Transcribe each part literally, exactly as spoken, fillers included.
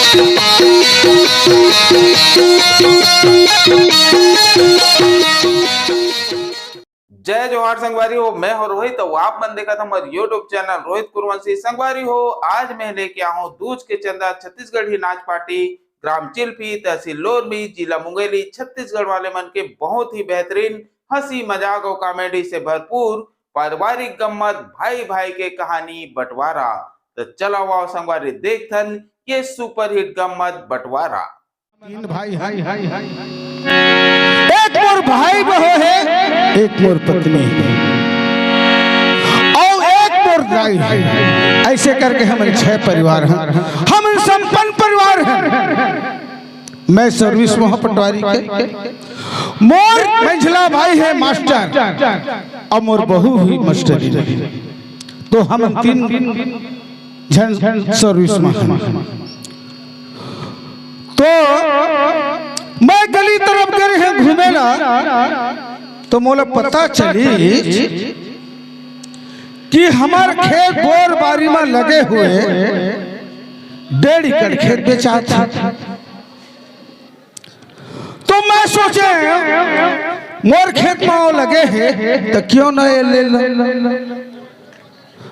जय जोहार संगवारी हो, मैं हो रोहित, अउ आप मन देखत हमर YouTube चैनल रोहित कुरवंशी। संगवारी हो, आज मैं लेके आहूं दूज के चंदा छत्तीसगढ़ी नाच पार्टी, ग्राम चिल्फी, तहसील लोरमी, जिला मुंगेली, छत्तीसगढ़ वाले मन के बहुत ही बेहतरीन हंसी मजाक अउ कॉमेडी से भरपूर पारिवारिक गम्मत, भाई भाई के कहानी बंटवारा। त चला आओ संगवारी, देखथन ये सुपरहिट गम्मत बंटवारा। तीन भाई हैं, एक मोर भाई बहू हे, एक मोर पत्नी हे, अउ एक मोर दाई हे। अइसे करके हमन छह परिवार हन, हमन संपन्न परिवार हन। मैं सर्विस म हंव पटवारी के, मोर मंझला भाई हे मास्टर, अउ मोर बहू भी मास्टरी हे। तो हमन तीन झन सर्विस म हन। तो मैं गली तरफ गे रहेंव घूमे ला, तो मोला पता चलिस कि हमर खेत बोर बारी म लगे हुए डेढ़ एकड़ खेत बेचात हे। तो मैं सोचेंव, मोर खेत म लगे हे, त क्यों न ये ले लंव।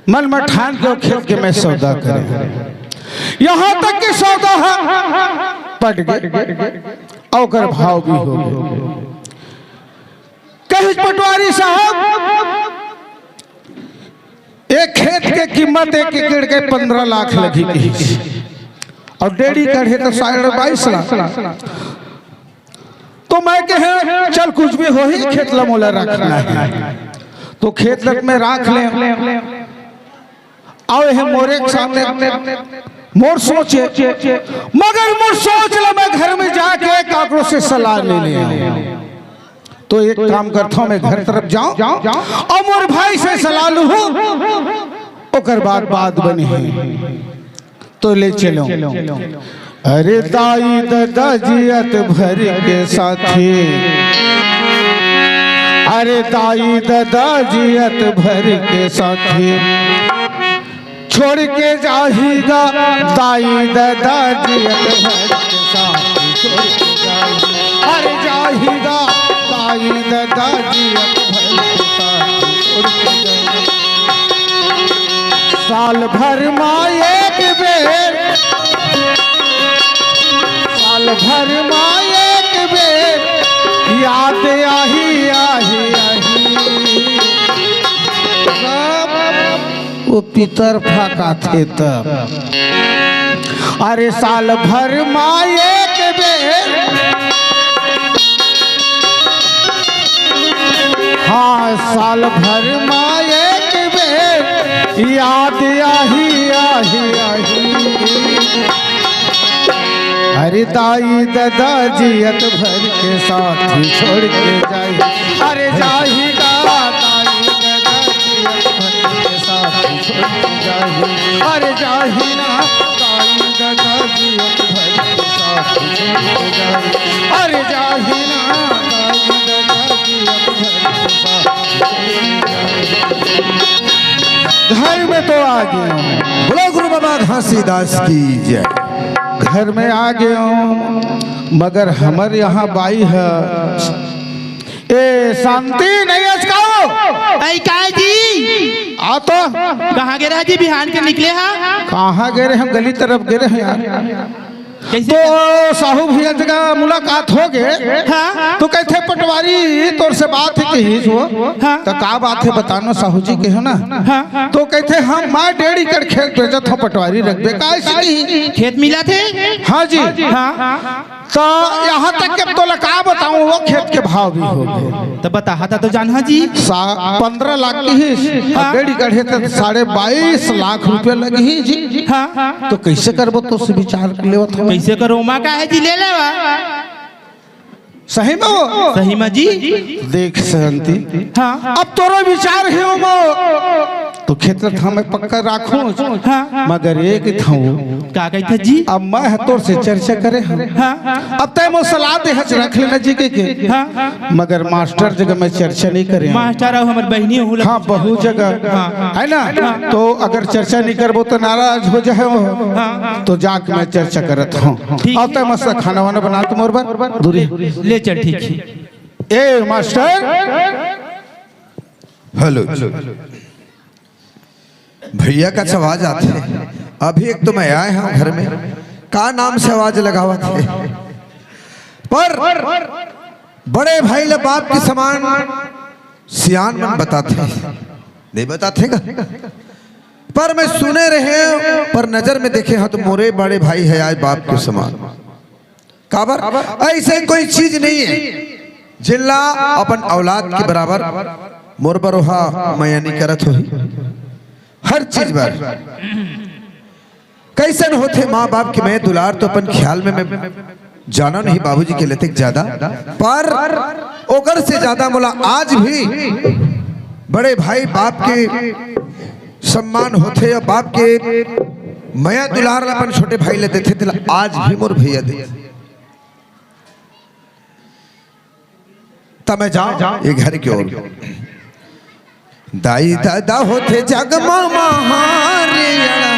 मन म ठान के ओ खेत के मैं सौदा करेंव। यहाँ तक कि सौदा ह पट गे, अउ ओकर भाव भी हो गे। कहिस पटवारी साहब, एक खेत के कीमत एक एकड़ के पंद्रह लाख लगही कहिस, अउ डेढ़ एकड़ हे त साढ़े बाईस लाख। तो मैं कहेंव, चल कुछ भी होही, खेत ला मोला रखना हे। तो खेत ला मैं राख लेंव। अउ एह मोरे के सामने मोर सोच हे, मगर मोर सोच ला मैं घर में जाके काकरो से सलाह नइ लेंव। तो एक काम करथंव, मैं घर तरफ जांव अउ मोर भाई से सलाह लूहूं, ओकर बाद बात बनही। तो ले चलो। अरे दाई ददा जियत भर के साथी, अरे दाई ददा जियत भर के साथी, छोड़ के जाही गा दाई ददा जियत भर के साथी, छोड़ के जाही, अरे जाही गा दाई ददा जियत भर के साथी, छोड़ के जाही। साल भर मा एक बेर, साल भर मा एक बेर याद आही, आही, आही। ओ पितर फकाथे तब। अरे साल भर मा एक बेर, हाँ, साल भर मा एक बेर याद आही, आही, आही। अरे दाई ददा जियत भर के साथी छोड़ के जाही, अरे जाही गा दाई ददा जियत भर के साथी छोड़ के जाही, अरे जाही ना दाई ददा जियत भर के साथी छोड़ के जाही, अरे जाही ना दाई ददा जियत भर के साथी छोड़ के जाही। घर में तो आ गए हूँ। बोलो गुरु बाबा घासीदास की जय। घर में आ गए हूँ, मगर हमर यहाँ बाई है। ए, शांति नहीं है इसका। ऐ का जी? आ तो। कहाँ गे रहा जी, बिहान के निकले हा? कहाँ गे रहे, हम गली तरफ गे रहे यार। कैसे? तो साहू भैया जगह मुलाकात हो गए। हाँ। तो कहते पटवारी तोर से बात है कही जो। हाँ। तो का बात है बताना साहू जी कहो ना। हाँ। तो कहते हम मैं डेढ़ एकड़ खेत बेचत हूँ पटवारी रखबे का ऐसे नहीं। खेत मिला थे? हाँ जी। हाँ। तो यहाँ तक कि अब तोला का बताऊं, वो खेत के भाव भी हो गए। तो बताहा था तो जानहा जी। सा-, पंद्रह लाख की ही, हाँ। डेढ़ एकड़ हे तो साढ़े बाईस लाख रुपया लगी ही जी। हाँ। तो कैसे करबो तो से विचार कर लेवत हो। कैसे करो, माँ का है जी, ले लेवा। सही में हो? सही में जी। देख शांति। हाँ। अब तोरो विचार हे हो। तो खेत ल थामे पक्का राखूं, हाँ। मगर एक थाऊ। का कहिथे जी? अब मैं ह तोर से चर्चा करे हंव। हाँ। अब तैं मोर सलाह दे हस रख लेना जी कहिके। हाँ। मगर मास्टर जगह मैं चर्चा नहीं करे हंव। मास्टर अउ हमर बहिनी हूँ हाँ, बहुत जगह। हाँ। है ना? हाँ। तो अगर चर्चा नहीं करबो तो नाराज हो जाए वो। हाँ। तो जाके मैं चर्चा करत हंव। ठीक। अब तैं मस्त खाना वाना बना तो मोर बर दूरी। ले चल, ठीक है। ए मास्टर। हेलो। भैया का आवाज आथे। अभी एक तो मैं आए हंव घर में, का नाम से आवाज लगावत हे। पर बड़े भाई ल बाप के समान सियान मन बताथे, नहीं बताथे का? पर मैं सुने रहेंव, पर नजर में देखे हंव तो मोरे बड़े भाई हे आय बाप के समान। काबर? अइसे कोई चीज नहीं हे, जेला अपन औलाद के बराबर मोर बर ओहा मया नइ करत होही। हर चीज बर कइसन होथे माँ बाप के मया दुलार, तो अपन ख्याल में मैं जानंव नहीं बाबूजी के लतेक ज्यादा, पर ओकर से ज्यादा मोला आज भी बड़े भाई बाप के सम्मान होथे या बाप के मया दुलार ला अपन छोटे भाई ला देथे, तेला आज भी मोर भैया देथे। त मैं जांव ये घर के ओर। दाई ददा होथे जग म महारे अड़हा।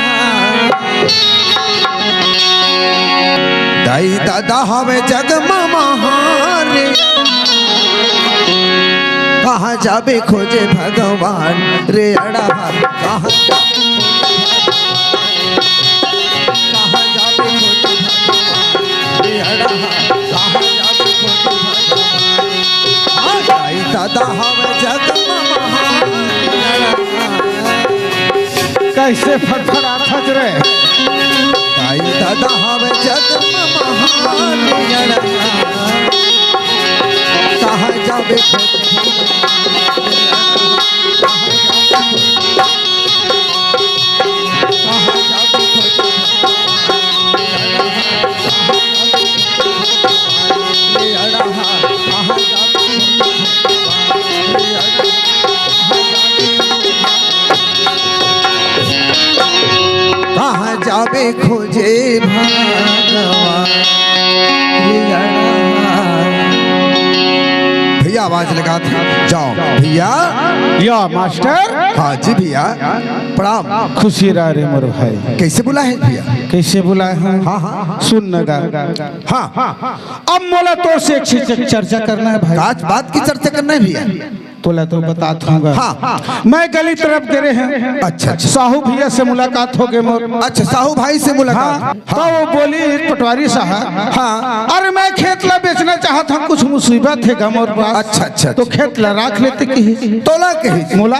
दाई ददा हवे जग म महारे। कहाँ जाबे खोजे भगवान रे अड़हा? कहाँ जाबे खोजे भगवान? कहाँ जाबे खोजे भगवान रे अड़हा? कहाँ जाबे खोजे भगवान? दाई ददा हवे जग म महान। कइसे फड़फड़ाथस रे? दाई ददा हवे जग म महान। कहाँ जाबे खोजे? कहाँ जाबे खोजे भगवान? भैया आवाज लगाथे, जाओ भैया। या मास्टर। हाँ जी भैया, प्रणाम। खुशी रह रे मोर भाई। कइसे बुलाए हे भैया? कइसे बुलाए हंव? हाँ, हाँ, हाँ। सुन न गा। हाँ। अब मोला तोर से एक चीज चर्चा करना हे भाई। का बात की चर्चा करना हे भैया? तोला तो बतात हंव गा। हाँ। मैं गली तरफ गे रहेंव। अच्छा, अच्छा। साहू भैया से मुलाकात होगे मोर। अच्छा, साहू भाई से मुलाकात। हाँ। हाँ। त वो बोलिस पटवारी साहब। हाँ। अरे मैं खेत ला बेचना चाहत हंव, कुछ मुसीबत हे गा मोर पास। अच्छा, अच्छा, तो अच्छा। खेत ला राख लेते कहिस। तोला कहिस? मोला।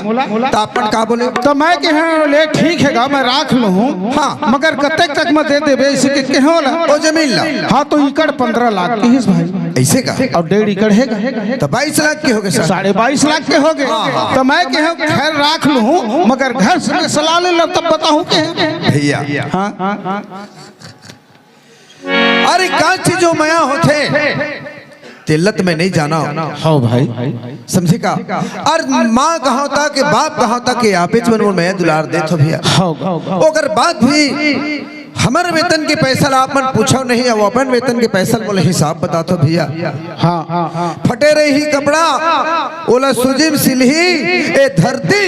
त अपन का बोले? त मैं कहेंव ले ठीक हे गा, मैं राख लूहूं। हाँ। मगर कतेक तक म दे देबे अइसे कहिके कहेंव ओला। ओ जमीन ला? हाँ, त एकड़ पंद्रह लाख कहिस भाई। अइसे का? अउ डेढ़ एकड़ हे गा। त बाईस लाख के होगे सर। साढ़े बाईस लाख के होगे। हाँ, हाँ। त मैं कहेंव खैर राख लूहूं, मगर घर से मैं सलाह ले लंव तब बताहूं कहेंव। भैया। हाँ। अरे का चीजो मया होथे, तेला त मैं नइ जानंव। हव भाई। समझे का? अउ माँ कहां तक, बाप कहां तक के आपेच मन मोर मया दुलार देथे भैया। हव। ओकर बाद भी हमर वेतन के पैसा ला आप मन पूछव नहीं, अउ अपन वेतन के पैसा ला मोला हिसाब बताथव भैया। हाँ। फटे रही कपड़ा, ओला सूजी म सिलही, ए धरती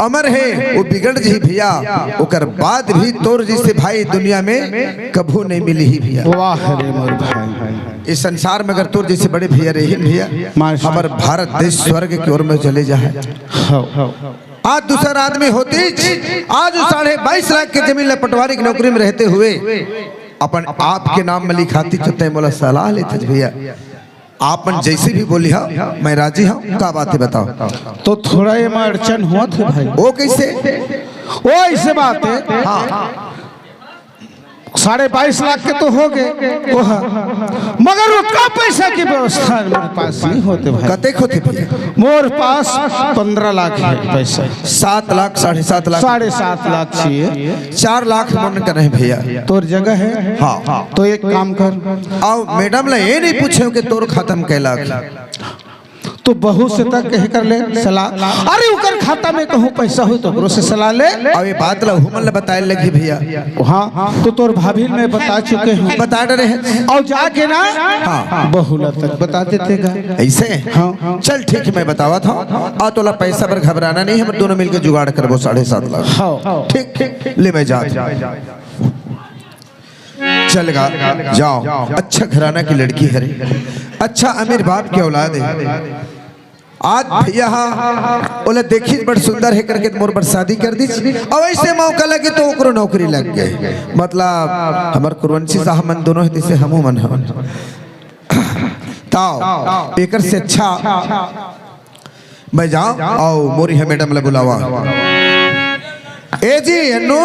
अमर हे, वो बिगड़ जही भैया, ओकर बाद भी तोर जइसे भाई दुनिया में कभू नहीं मिलही भैया। वाह रे मोर भाई। इस संसार में अगर तोर जइसे बड़े भैया रहिन भैया, मास्टर। हमर भारत देश स्वर्ग के ओर में चले जाए। हव। आज दूसर आदमी होतिस, आज वो साढ़े बाईस लाख के जमीन ला पटवारी की नौकरी में रहते हुए अपन आप के नाम में लिखातिस, त तैं मोला सलाह लेतेस भैया। आप मन जइसे भी बोलिहा, मैं राजी हंव। का बात हे बताओ? त थोड़ा एमा अड़चन होवत हे भाई। वो कइसे? वो अइसे बात हे। हाँ। साढ़े बाईस लाख के तो होगे, वो ह। मगर ओतका पैसा के व्यवस्था मोर पास नइ होत हे भाई। कतेक होथे भैया? मोर पास पंद्रह लाख हे पैसा। सात लाख, साढ़े सात लाख। साढ़े सात लाख चाहिए। चार लाख मन करा हे भैया। तोर जगह हे? हाँ। त एक काम कर। अउ मैडम ला ये नइ पूछेंव कि तोर खाता म कै लाख। त तो बहू से तक कहे कर ले सलाह। अरे, ओकर खाता में कहूँ पैसा हो तो ओकरो से सलाह ले। अब ये बात ला हमन ला बताए लगी भैया। हाँ, तो तोर भाभी मैं बता चुके हूँ। बता डरे हैं। और जाके ना, हाँ। बहू ला तक बता देते गा। ऐसे? हाँ। चल ठीक है, मैं बतावत हूँ। और तोला पैसा पर घबराना नहीं, हम दोनों मिलके जुगाड़ करबो साढ़े सात लाख। हाँ। ठीक, ठीक, ले मैं जात हूँ। चल गा, जाओ। अच्छा घराना की लड़की हरे, अच्छा अमीर बाप के औलाद है। आज भैया हा ओला देखिस बड़ सुंदर है करके मोर बर शादी कर दिस। अउ ऐसे मौका लगे तो ओकरो नौकरी लग गए। मतलब हमर कुरवंशी साहब मन दोनों है, जैसे हमू मन हवन। ताओ एकर से अच्छा मैं जाओ, आओ मोरी है मैडम ले बुलावा। ए जी, अन्नू।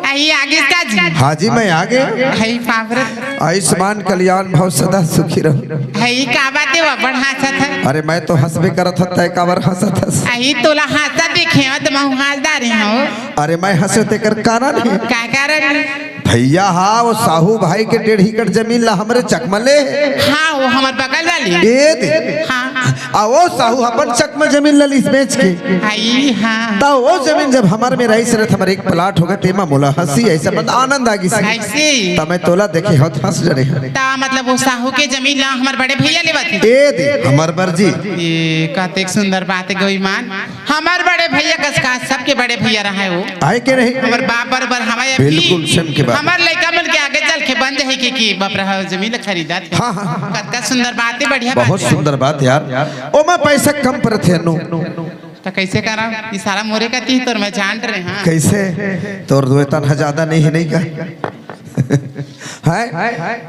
आई आगे का जी? हाँ जी, मैं आ गया। हई बाप रे। आयुष्मान कल्याण भव सदा सुखी रहो। हई का बात है, वो बड़ हंसत है। अरे मैं तो हंसबे करत हत, तय काबर हंसत हस? आई तोला हंसत देखे हो तो मैं हंसदारी हूँ। अरे मैं हंसे तेकर कारण है। का कारण? भैया हा, वो साहू भाई के डेढ़ एकड़ जमीन ला हमरे चकमा ले। हाँ, वो हमर बगल वाली। ए दे। हाँ। आ वो साहू अपन चकमा जमीन ला लिस बेच के। आई, हाँ। त वो जमीन जब हमर में रहिस रहे, हमर एक प्लाट होगा, तेमा मोला हंसी ऐसा मत आनंद आ गिस। ऐसे? त मैं तोला देखे होत हंस डरे हन। ता मतलब वो साहू के जमीन ला हमर बड़े भैया लेवत हे? ए दे, हमर बर जी। ये कतेक सुंदर बात है गो ईमान। हमर बड़े भैया कस का सबके बड़े भैया रहा है वो। आए के नहीं? हमर बाप बरोबर हमारे अभी बिल्कुल सम के बात। हमर लइका मन के आगे चल के बन जाही कि, कि बाप रहा जमीन खरीदा थे। हाँ, हाँ, हाँ। कतका सुंदर बात है, बढ़िया बात बहुत है। सुंदर बात यार। ओमा पैसा कम परथे नु। तो कैसे करा? ये सारा मोरे का तीन तोर मैं जान रहे हाँ। कैसे? तोर दो तनहा ज्यादा नहीं है, नहीं का? है?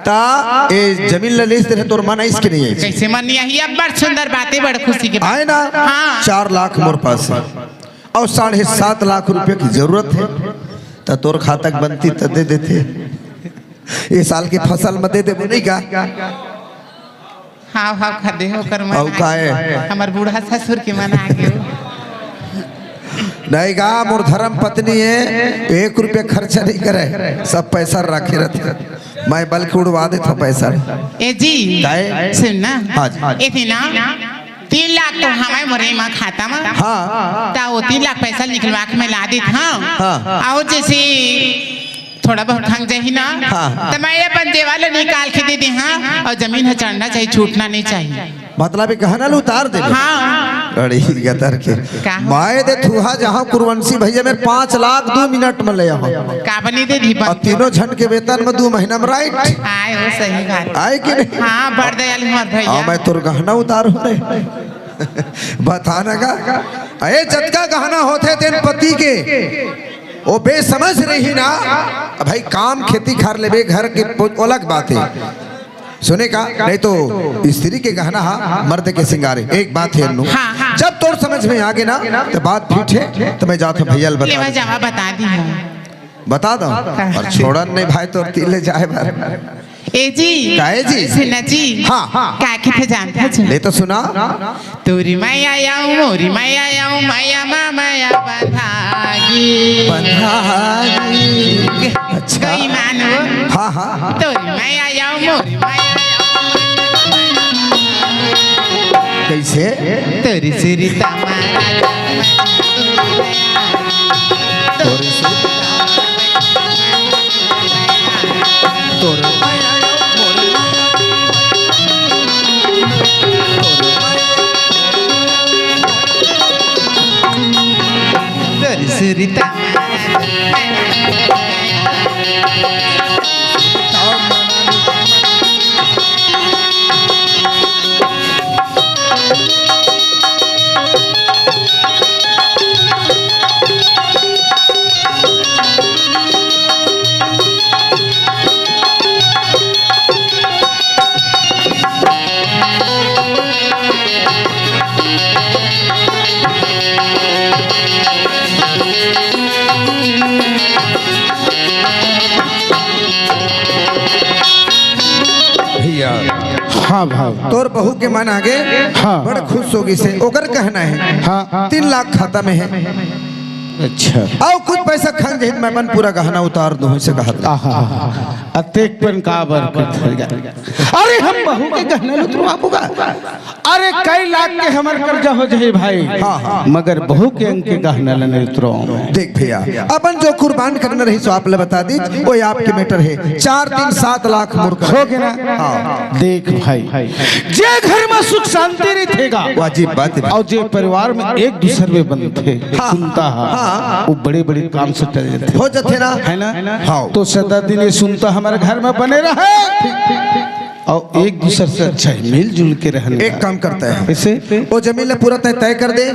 ता ए जमीन ले लेस तेरे तोर मन आइस के नहीं है? कैसे मन नहीं आई? अब बड़ सुंदर बात है, बड़ खुशी के बात। आए ना? हाँ। चार लाख मोर पास है। अउ साढ़े सात लाख रुपया की जरूरत है, त तोर खाता के बनती त दे देते। ये साल के फसल में दे देबो नहीं का? हाँ, हाँ, खा दे, ओकर मन अउ आ का गयो। है? हमर बूढ़ा ससुर के मन आ गयो। नहीं गा, मोर धर्म पत्नी है, एक रुपया खर्चा नहीं करे, सब पैसा रखे रहते। मैं बल्कि उड़वा देता हूँ पैसा। ए जी, काय? सुन ना। हाँ जी। ए थी ना, तीन लाख तो हमारे मोरे मा खाता मा। हाँ। ता वो तीन लाख पैसा निकलवा के मैं ला देत हाँ। हाँ। और जैसे थोड़ा बहुत खंग जाही ना, हाँ। तो मैं अपन जेवा ला निकाल के दे दे हाँ। और जमीन है चढ़ना चाहिए, छूटना नहीं चाहिए। मतलब ये गहना ला उतार दे। हाँ। अरे गतर के। का? मैं दे थुहा जहाँ कुरवंशी भैया मेरे पाँच लाख दो मिनट में ले आओ। का बनी दे दी और बन। तीनों झन के वेतन में दो महीना में राइट। आए हो सही बात। आए कि नहीं? हाँ, बड़ दयालु हमार भैया। हाँ, मैं तोर गहना उतार हो रे। बता ना का? अरे जतका गहना होथे तेन पति के, वो बेसमझ रही ना। अब भाई काम खेती खार लेबे घर के पो-, अलग बात है। सुने का? नहीं तो स्त्री के गहना हा मर्द के सिंगारे। एक बात है अन्नू, हाँ, हाँ। जब तोर समझ में आ गए ना तो बात फिट है, तो मैं जाता हूँ भैया ले बता ले दे। जावा बता दी है। बता दो। हाँ। और छोड़न नहीं भाई, तोर तीर ले जाए बार। ए जी। काहे जी? सुना जी। हाँ, हाँ। का किथे जानता जी? ले तो सुना। तोरी माया आऊ, मोरी माया आऊ, माया मा माया बंधागी। बंधागी। अच्छा। कोई मानो। हाँ, हाँ, हाँ। तोरी माया आऊ, मोरी माया आऊ। कैसे? तोरी सुरता मारा। तोरी सुरता। तोर माया, मोर माया। तोर माया, तोर सुरता। भैया, हाँ भाई। तोर बहू के मन आगे हाँ। बड़ खुश हो गई से, ओकर कहना है हाँ। तीन लाख खाता में है। अच्छा। अउ कुछ पैसा खंग जहित मैं अपन पूरा गहना उतार दूँ से कहा था। आहा। अतेक पन काबर करथे गा? अरे हम बहू के गहना ल उतरवाबो गा। अरे कई लाख के हमर करजा हो जाही भाई, हाँ, हाँ। मगर बहू के अंग के गहना ल नइ उतरवावंव मैं। देख भैया, अपन जो कुर्बान करना रही सो आप ल बता दीच, वो आपके matter हे। चार तीन सात लाख मोर कर हो गे ना? हाँ। देख भाई, जे घर में सुख शांति रहिथे गा, वाजिब बात हे। अउ जे परिवार में एक दूसर में बनथे, हाँ, सुनता हे, हाँ। वो बड़े-बड़े काम से टल जाथे। हो जाथे ना? है ना? हाँ। तो सदा दिन ये सुनता हमर घर में बने रहे अउ एक दूसर से अच्छा हे, मिलजुल के रहन एक का। काम करता हे। कैसे? वो जमीन ला पूरा तय, तय कर दे।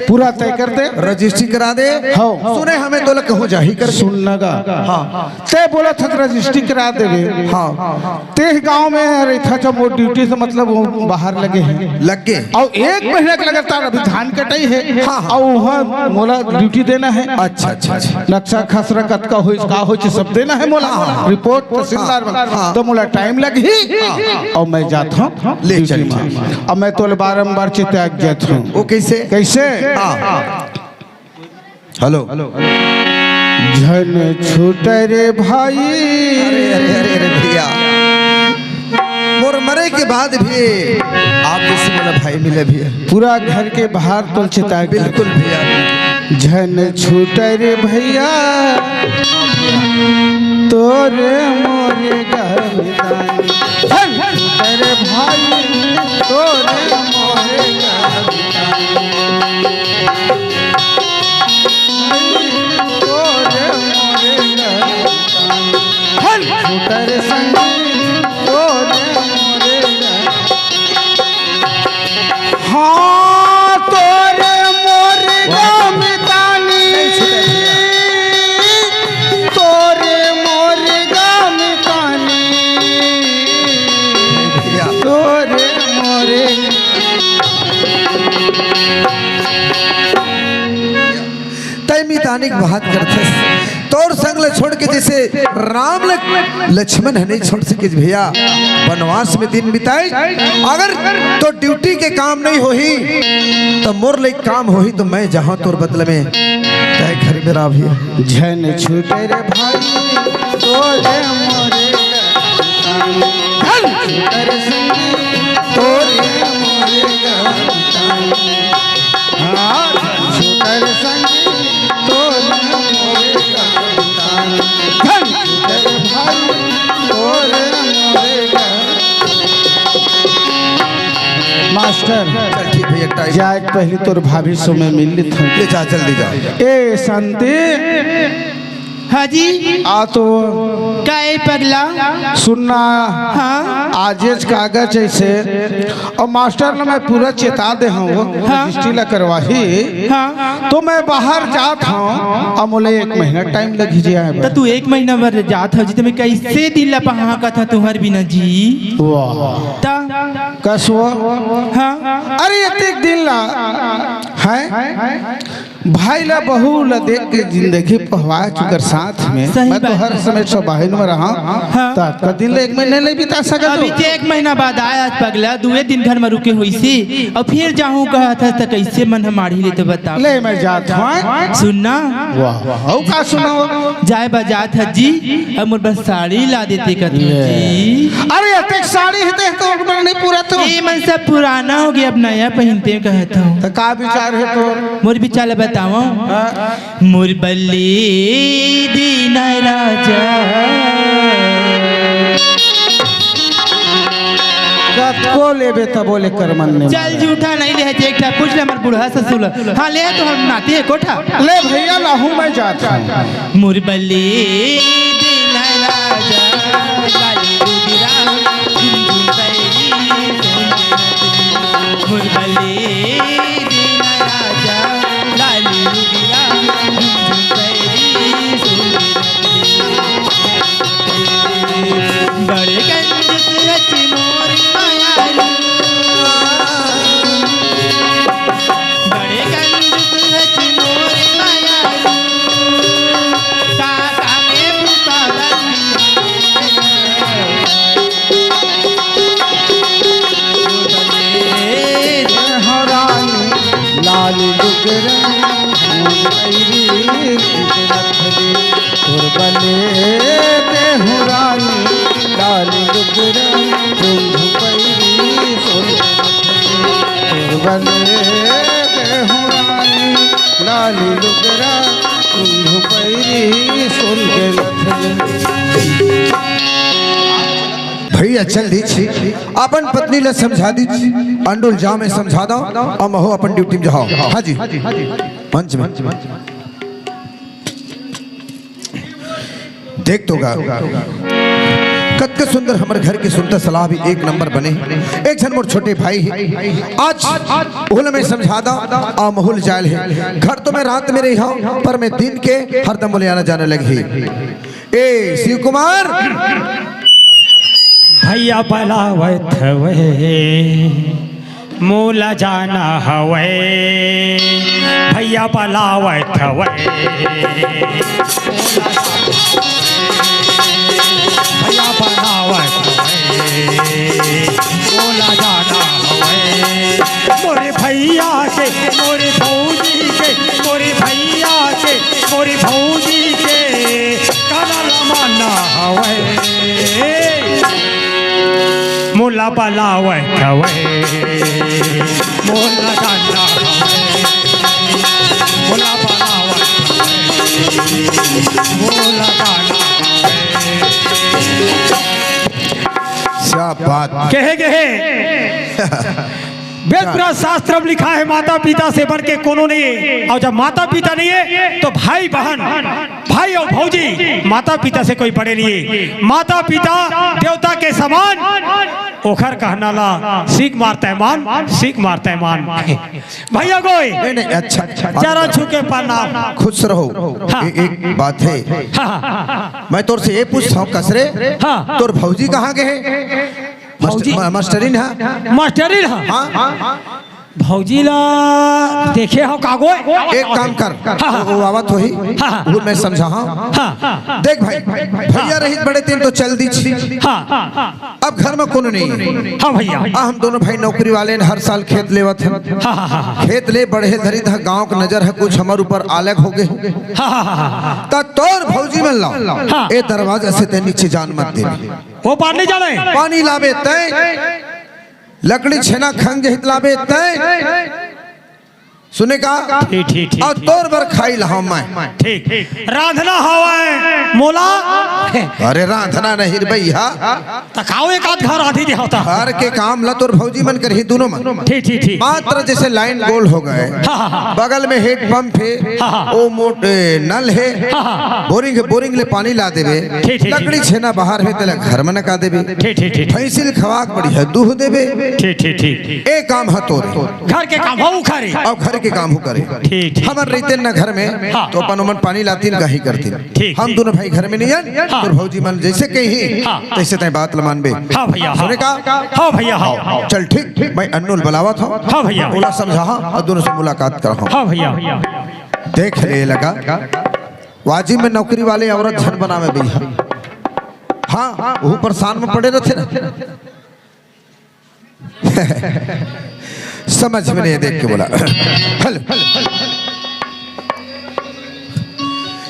पूरा तय कर दे। रजिस्ट्री करा दे। हाँ। सुने हमें तो लग कहूँ जाही कर। सुन ना गा। हाँ। तैं बोलत हस रजिस्ट्री करा देबे। हाँ। तें गाँव में रहिथस, जब मोर ड्यूटी से मतलब वो बाहर लगे हे। लग गे। अउ एक महीना के लगातार अभी धान कटाई हे। हाँ, हाँ। अउ उहाँ मोला ड्यूटी देना हे। अच्छा, अच्छा, अच्छा। नक्शा खसरा कतका होइस, का होइस, सब देना हे मोला। हाँ, हाँ। रिपोर्ट तहसीलदार में। हाँ। तो मोला टाइम लगही। हाँ। अउ मैं जात हँव ले ड्यूटी चल, में। चल। अब मैं तोला बारंबार चेता जात हँव। वो कैसे? कैसे? हाँ। हेलो। झन छूट रे भाई। अरे, अरे, अरे, अरे भैया, मोर मरे के बाद भी आप जइसे मोला भाई मिले भैया। पूरा घर के बाहर तो चेता के बिल्कुल भैया। झन छूट रे भैया, तोरे मोरे गम तानी। झन छूट रे भाई, तोरे मोरे गम तानी। तोरे मोरे गम तानी। झन छूट रे संगी, तोरे मोरे गम। हाँ, तोरे मोरे गम तानी। तोरे मोरे गम तानी। भैया। तोरे मोरे। तैं मितानिक बात करथस। तोर संग ल छोड़ के जइसे राम ल-, लक्ष्मण ह नइ छोड़ सकिस भैया, बनवास में दिन बिताइस। अगर तो ड्यूटी के काम नइ होही, त मोर ले काम होही, त मैं जाहूँ तोर बदले में, तैं घर में रह भैया। झन छूटे रे भाई, तोरे मोरे गम तानी। झन छूटे रे संगी, तोरे मोरे गम तानी। हाँ, छूटे रे संगी, तोरे मोरे गम तानी। झन छूटे रे भाई, तोरे मोरे गम। मास्टर, चल ठीक भैया, टाइम। जाए के पहले तोर भाभी से मैं मिल लेथँव। ले जा, जल्दी जा। ए शांति, हाँ जी। आ तो। का ए पगला? सुनना। हाँ। आजेच कागज अइसे, अउ मास्टर ल मैं पूरा चेता दे हँव, हाँ। रजिस्ट्री ल करवाही। हाँ। तो मैं बाहर जात हँव, अउ मोला एक महीना टाइम लगही जाए बर। त तू एक महीना बर जात हस जी, त मैं कइसे दिन ल पहाकत हँव तुँहर बिना जी? वाह। त कस वो? हाँ। अरे, अतेक दिन ला, हैं? भाई ला, बहू ला देख के जिंदगी पहवा चुकर साथ में। सही मैं तो बात हर है। समय सब बहिन में रहा। हाँ। त अतका दिन ला एक महीना नइ बिता सकत अभी हो? ते एक महीना बाद आए हस पगला, दुए दिन घर में रुके होइसे, अउ फिर जाहूँ कहत हस, त कइसे मन ह माढ़ी ले तो बता। ले, मैं जात हँव। सुनना। वाह, वाह, अउ का सुनाओ? जाए बर जात हस जी, अब मोर बर साड़ी ला देते कथों ले। जी। अरे, अतेक साड़ी हे ते तो ओकर नइ पूरा तो। ए मन सब पुराना हो गे, अब नया पहिनते कहत हँव। त का विचार हे तोर? मोर विचार ल बतावँव। हाँ। मोर बर ले दे ना राजा। कतको लेबे तभो ले कर मन नइ चल माने। झूठा नइ ले हे, एक ठा पूछ ले हमर बूढ़ा ससुर ल। हाँ, ले तो हम नाती हे कोठा। ले भैया, लाहूँ मैं जात हँव। मोर बर ले दे ना राजा, लाली उजरा, झुनझुन पैरी, सोनी नथनी। मोर बर ले दे ना राजा, लाली उजरा, झुनझुन पैरी, सोनी नथनी। बड़े कंजूस हच मोर मायारू, बड़े कंजूस हच मोर मायारू, काका में भैया चल दीच, अपन पत्नी ला समझा दीच, अंडोल जा मैं समझा दव, अउ महू अपन ड्यूटी में जाहूं। हाँ जी, मंच में। देख तो गा, कतका सुंदर हमर घर के सुनता सलाह भी एक नंबर बने। एक झन मोर छोटे भाई हे, आज ओला मैं समझा दव, अउ महू ल जाय ल हे। घर तो मैं रात में रहिहूं, पर मैं दिन के हरदम मोला आना जाना लगही। ए शिव कुमार, भैया बलावत हवय, मोला जाना हवय, भैया बलावत हवय, भैया बलावत हवय, मोला जाना हवय। मोरे भैया के, मोरे भौजी के, मोरे भैया के, मोरे भौजी के, काला लमाना हवय। मोला बलावत हवय, मोला जाना हवय, मोला बलावत हवय, मोला जाना हवय। क्या बात। कहे गए वेद पुराण शास्त्र में लिखा है, माता पिता से बढ़ के कोनो नहीं है। और जब माता पिता नहीं है, तो भाई बहन, भाई और भौजी, माता पिता से कोई बड़े नहीं है। माता पिता देवता के समान, ओखर कहना ला सीख मारता है मान, सीख मारता है मान। भैया गोई, नहीं, नहीं, अच्छा, अच्छा। चरण छू के प्रणाम। खुश रहो। हाँ। ए-, एक बात है, हाँ, हाँ, हाँ। मैं तोर से ये पूछता हूँ, कसरे, हाँ। तोर भौजी कहाँ गए हैं? भौजी? मास्टर-, मा-, मास्टरिन हा? मास्टरिन हा? हाँ। भौजी ला देखे हो कागो? एक काम कर, हाँ, हाँ। वो, वो आवत होही, हाँ, हाँ। वो मैं समझा, हाँ। हाँ, हाँ। देख भाई, भैया रहित बड़े तेन तो चल दीच। हाँ। अब घर में कोनो नहीं है। हाँ भैया। आ, हम दोनों भाई नौकरी वाले हैं, हर साल खेत लेवत हैं। हाँ, हाँ, हाँ, हाँ। खेत ले बढ़े धरी त गाँव के नजर है, कुछ हमर ऊपर अलग हो गए। हाँ, हाँ, हाँ, हाँ। त तोर भौजी मन ला, हाँ। ए दरवाजा से ते नीचे जान मत दे। वो पानी जाने। पानी लाबे तय, लकड़ी छेना खंग जहित लाबे तय। सुने का? ठीक, ठीक, ठीक, और ठीक। तोर बर खाई ला मैं। ठीक। रांधना हवय मोला। अरे रांधना नहीं रे भैया। त खाओ एक आध घर आधी दे होता। घर के काम ला तोर भौजी मन करही दोनों मन। ठीक, ठीक, ठीक। मात्र जैसे लाइन गोल हो गए। हाँ, हाँ, हाँ। बगल में हेड पंप है। हाँ, हाँ। ओ मोट-, ए, नल है। हाँ, हाँ, हाँ। बोरिंग है, बोरिंग ले पानी ला देबे। ठीक, ठीक, लकड़ी ठीक। छेना बाहर है, तेला घर में नका देबे। ठीक, ठीक, ठीक। भैंसी ले खवाक बढ़िया दूध देबे। ठीक, ठीक, ठीक। ए काम ह तोर। घर के काम हो करे। अब घर के काम हो करे। ठीक, ठीक। हमर रहिते न घर में, हाँ। तो अपन ओमन पानी लातिन, गाही करतिन। ठीक, हम ठीक। दोनों भाई घर में नहीं आन, हाँ। तोर भौजी मन जैसे कही, हाँ। तैसे तय बात ल मानबे। हाँ भैया, हाँ। सुने का? हाँ भैया, हाँ। चल ठीक, मैं अन्नू ल बलावत हूँ। हाँ भैया। ओला समझा, हाँ, और दोनों से मुलाकात कर हूँ। हाँ भैया। देख ले लगा, वाजिब में नौकरी वाले औरत झन बनावे भैया। हाँ, वो परेशान में पड़े रहते ना। समझ में नहीं, देख के बोला। हेलो।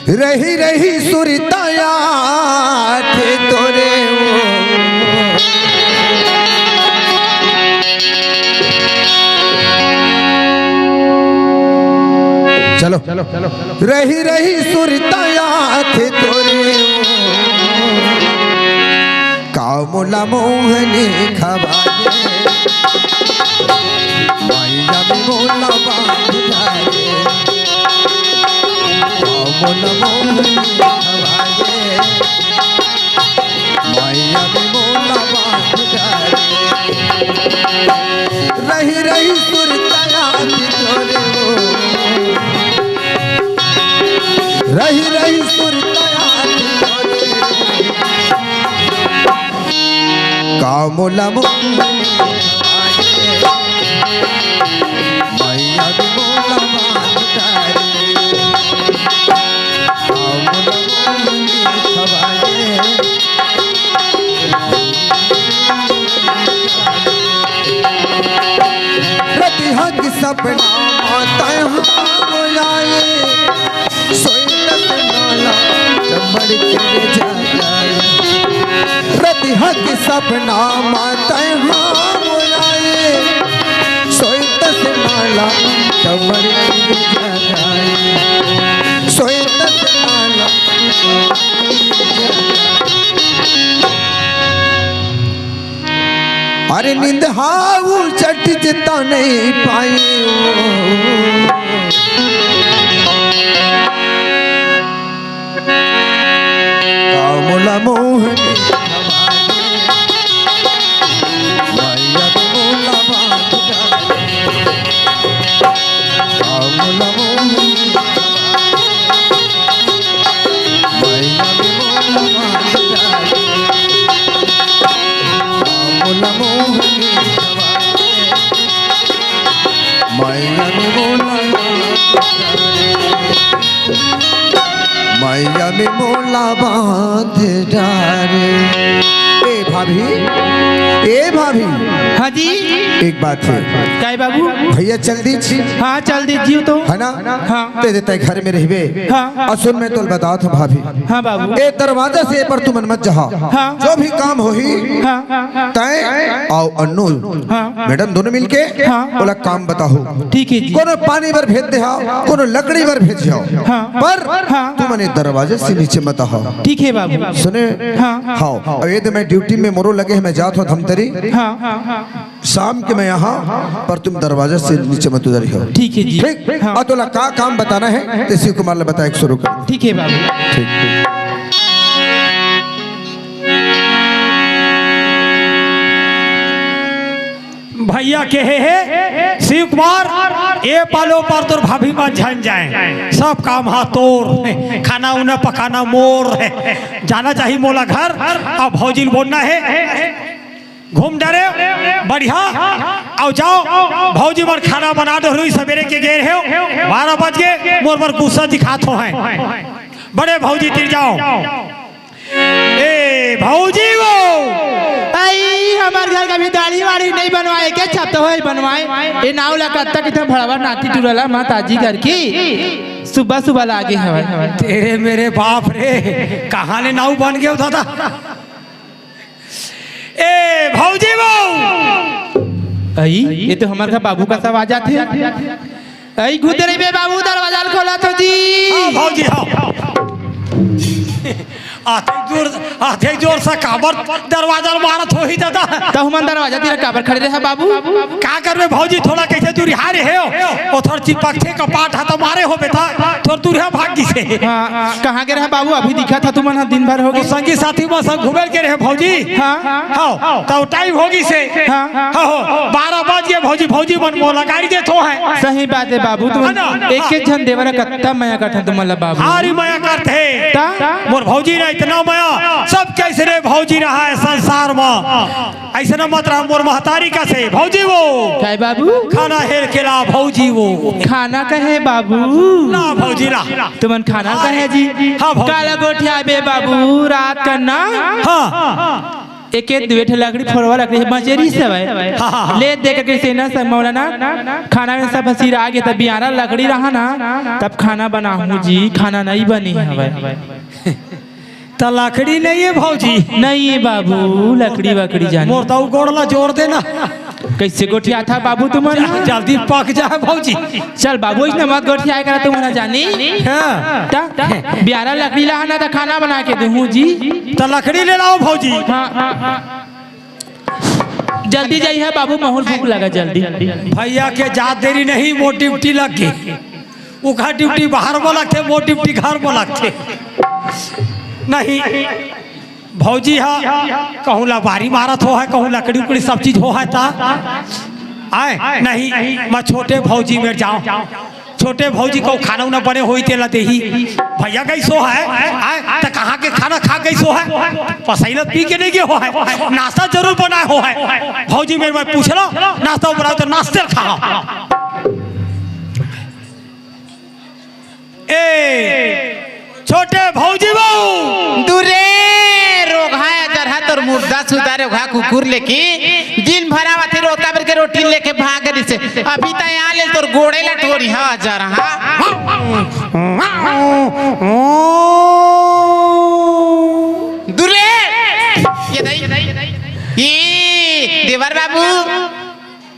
रही रही सुरता याद तोरे वो। चलो। रही रही सुरता याद तोरे वो। का मोला मोहनी खवाए, मैया भी मोला बांध जाए। का मोला मोहनी खवाए, मैया भी मोला बांध जाए। रही रही सुरता याद तोरे वो। रही रही सुरता याद तोरे। का मोला मोहनी खवाए, मैया भी मोला बांध डारे। का मोला मोहनी खवाए। रतिहा के सपना म तैं हा मोला आए, सोई तस माला चमड़ के जगाए। रतिहा के सपना म तैं हा मोला आए, सोई तस माला चमड़ के जगाए। सोई तस माला अरे निंदहाऊ चट जिता नहीं पाई। कामुला मोहनी मैया मोला बांध कामुला मोहनी मैया मोला बांध कामुला मोहनी मैया में मोला मैया में मोला बांध डारे। ए भाभी, ए भाभी, हाँ जी। एक बात है। काय बाबू? भैया चल दीजिए। हाँ, चल दीजिए तो। है ना? हाँ। ते देते घर में रहबे। हाँ। और सुन, मैं तो बतावत हूँ भाभी। हाँ बाबू। ए दरवाजा से पर तुमन मत जहा। हाँ। जो भी काम होही, हाँ। तय अउ अन्नू, हाँ। मैडम दोनों मिलके हाँ। बोला काम बताओ। ठीक है जी। कोनो पानी बर भेज दे हाव, कोनो लकड़ी बर भेज हाव। हाँ। पर हाँ। तुमन ए दरवाजा से नीचे मत आओ। ठीक है बाबू। सुने? हाँ। हाँ। अब ये तो मैं ड्यूटी में मोरो लगे है, मैं जात हूँ धमतरी। हाँ। शाम के मैं यहाँ, पर तुम दरवाजा से नीचे मत उतरिहो। ठीक है जी। ठीक? हाँ। और तोला का काम बताना है, तो शिव कुमार ले बताए शुरू कर। ठीक है बाबू। ठीक, ठीक। भैया कहे हे शिव कुमार, ए पालो पर तोर भाभी मन झन जाए, सब काम हा तोर, खाना उना पकाना मोर, जाना चाही मोला घर। अब भौजी ल बोलना है, घूम डरे बढ़िया, अउ जाओ भौजी मन खाना बना डरही, सबेरे के गे रहे हो, बारह बज गे, मोर बर गुस्सा दिखात हो हैं, बड़े भौजी तिर जाओ। ए भौजी वो। आई, हमर घर कभी दाढ़ी वाढ़ी नहीं बनवाए, के छप तो है बनवाए। ए नाव ला कत्ता कितना भड़वा नाती टुरला माँ ताजी घर की। सुबह सुबह लागे हवय। तेरे मेरे बाप रे, कहाँ ले नाव बन गए हो दादा? ए भौजी वो। आई, ये तो हमर घर बाबू का सब आ जाते हैं। आई, गुदरी बे बाबू, दरवाजा ल खोला तो जी। हाँ, भौजी, हाँ। आते जोर, आते जोर से काबर दरवाजा ल मारत होही दादा। त हमन दरवाजा तीर काबर खड़े रहे बाबू? का करबे भौजी, थोड़ा कैसे दूरिहा रहे हो? ओ थोड़ चिपकथे कपाट हा त मारे हो बेटा, थोड़ दूरिहा भाग गिसे। हाँ, कहाँ गे रहे बाबू? अभी दिखा था तुमन हा दिन भर हो ओ गे। संगी साथी मन संग घूमे के रहे भौजी। हाँ। हाँ, त टाइम हो गिसे। हाँ। हाँ, हो, बारह बज गे भौजी, भौजी मन मोला गाड़ी देत हो हैं। सही बात है बाबू, तुम है ना? एक एक झन देवर कत्ता मया करथन तुमन ला बाबू। भारी मया करथे। ता? मोर भौजी ना इतना मया, सब कैसे रे भौजी रहा है संसार में। ऐसे ना मत रहा मोर महतारी का से, भौजी वो। काय बाबू? खाना हेर के ला भौजी वो। खाना कहे बाबू? ला भौजी ला। तुमन खाना कहे जी? हाँ भौजी। काला गोठियाबे बाबू, रात का ना? हाँ। एक एक दुए ठे लकड़ी फोरवा लकड़ी मजेरी से हवय। हाँ, हाँ, हाँ। ले दे के कैसे ना सब मौलाना खाना में सब हसीर आ गए, तब बियारा लकड़ी रहा ना, तब खाना बनाहूँ जी, खाना नहीं बनी हवय। त लकड़ी नहीं है भौजी? नहीं है बाबू, लकड़ी वकड़ी जाने। मोर तो गोड़ ला जोर देना। कैसे गोठियाथा बाबू तुमन? जल्दी पक जाए भौजी। चल बाबू, इसने मत गोठियाए करा तुमन जानी। हाँ। ता? बियारा लकड़ी ला ना त खाना बना के दूहूँ जी। त लकड़ी ले लाओ भौजी। हाँ, हाँ, हाँ। जल्दी जाइए बाबू, महूल भूख लगा जल्दी। भैया के जात देरी नहीं, मोर ड्यूटी लग गई। उखर ड्यूटी बाहर में लगथे, मोर ड्यूटी घर में लगथे। नहीं, भौजी हा कहूँ ला बारी मारत हो है, कहूँ लकड़ी उकड़ी सब चीज हो है ता। आए, नहीं, मैं छोटे भौजी में जाऊँ। छोटे भौजी को खाना उना बने होई तेला देही। भैया गई सो है, आए, त कहाँ के खाना खा गई सो है? पसैला पी के नहीं गए हो है, नाश्ता जरूर बनाए हो है। भौजी मेरे मैं पूछ लो, नाश्ता बनाओ तो नाश्ते खा। ए, छोटे भौजी बहू। दूरे रोगहा जरहा तोर मुर्दा सुता रे ओघा कुकुर लेके दिन भर आवत हे रोता बर के रोटी लेके भाग दिसे। अभी त यहाँ ले तोर गोड़े ला टोरी हा जरहा। दूरे ये दाई, ये देवर बाबू।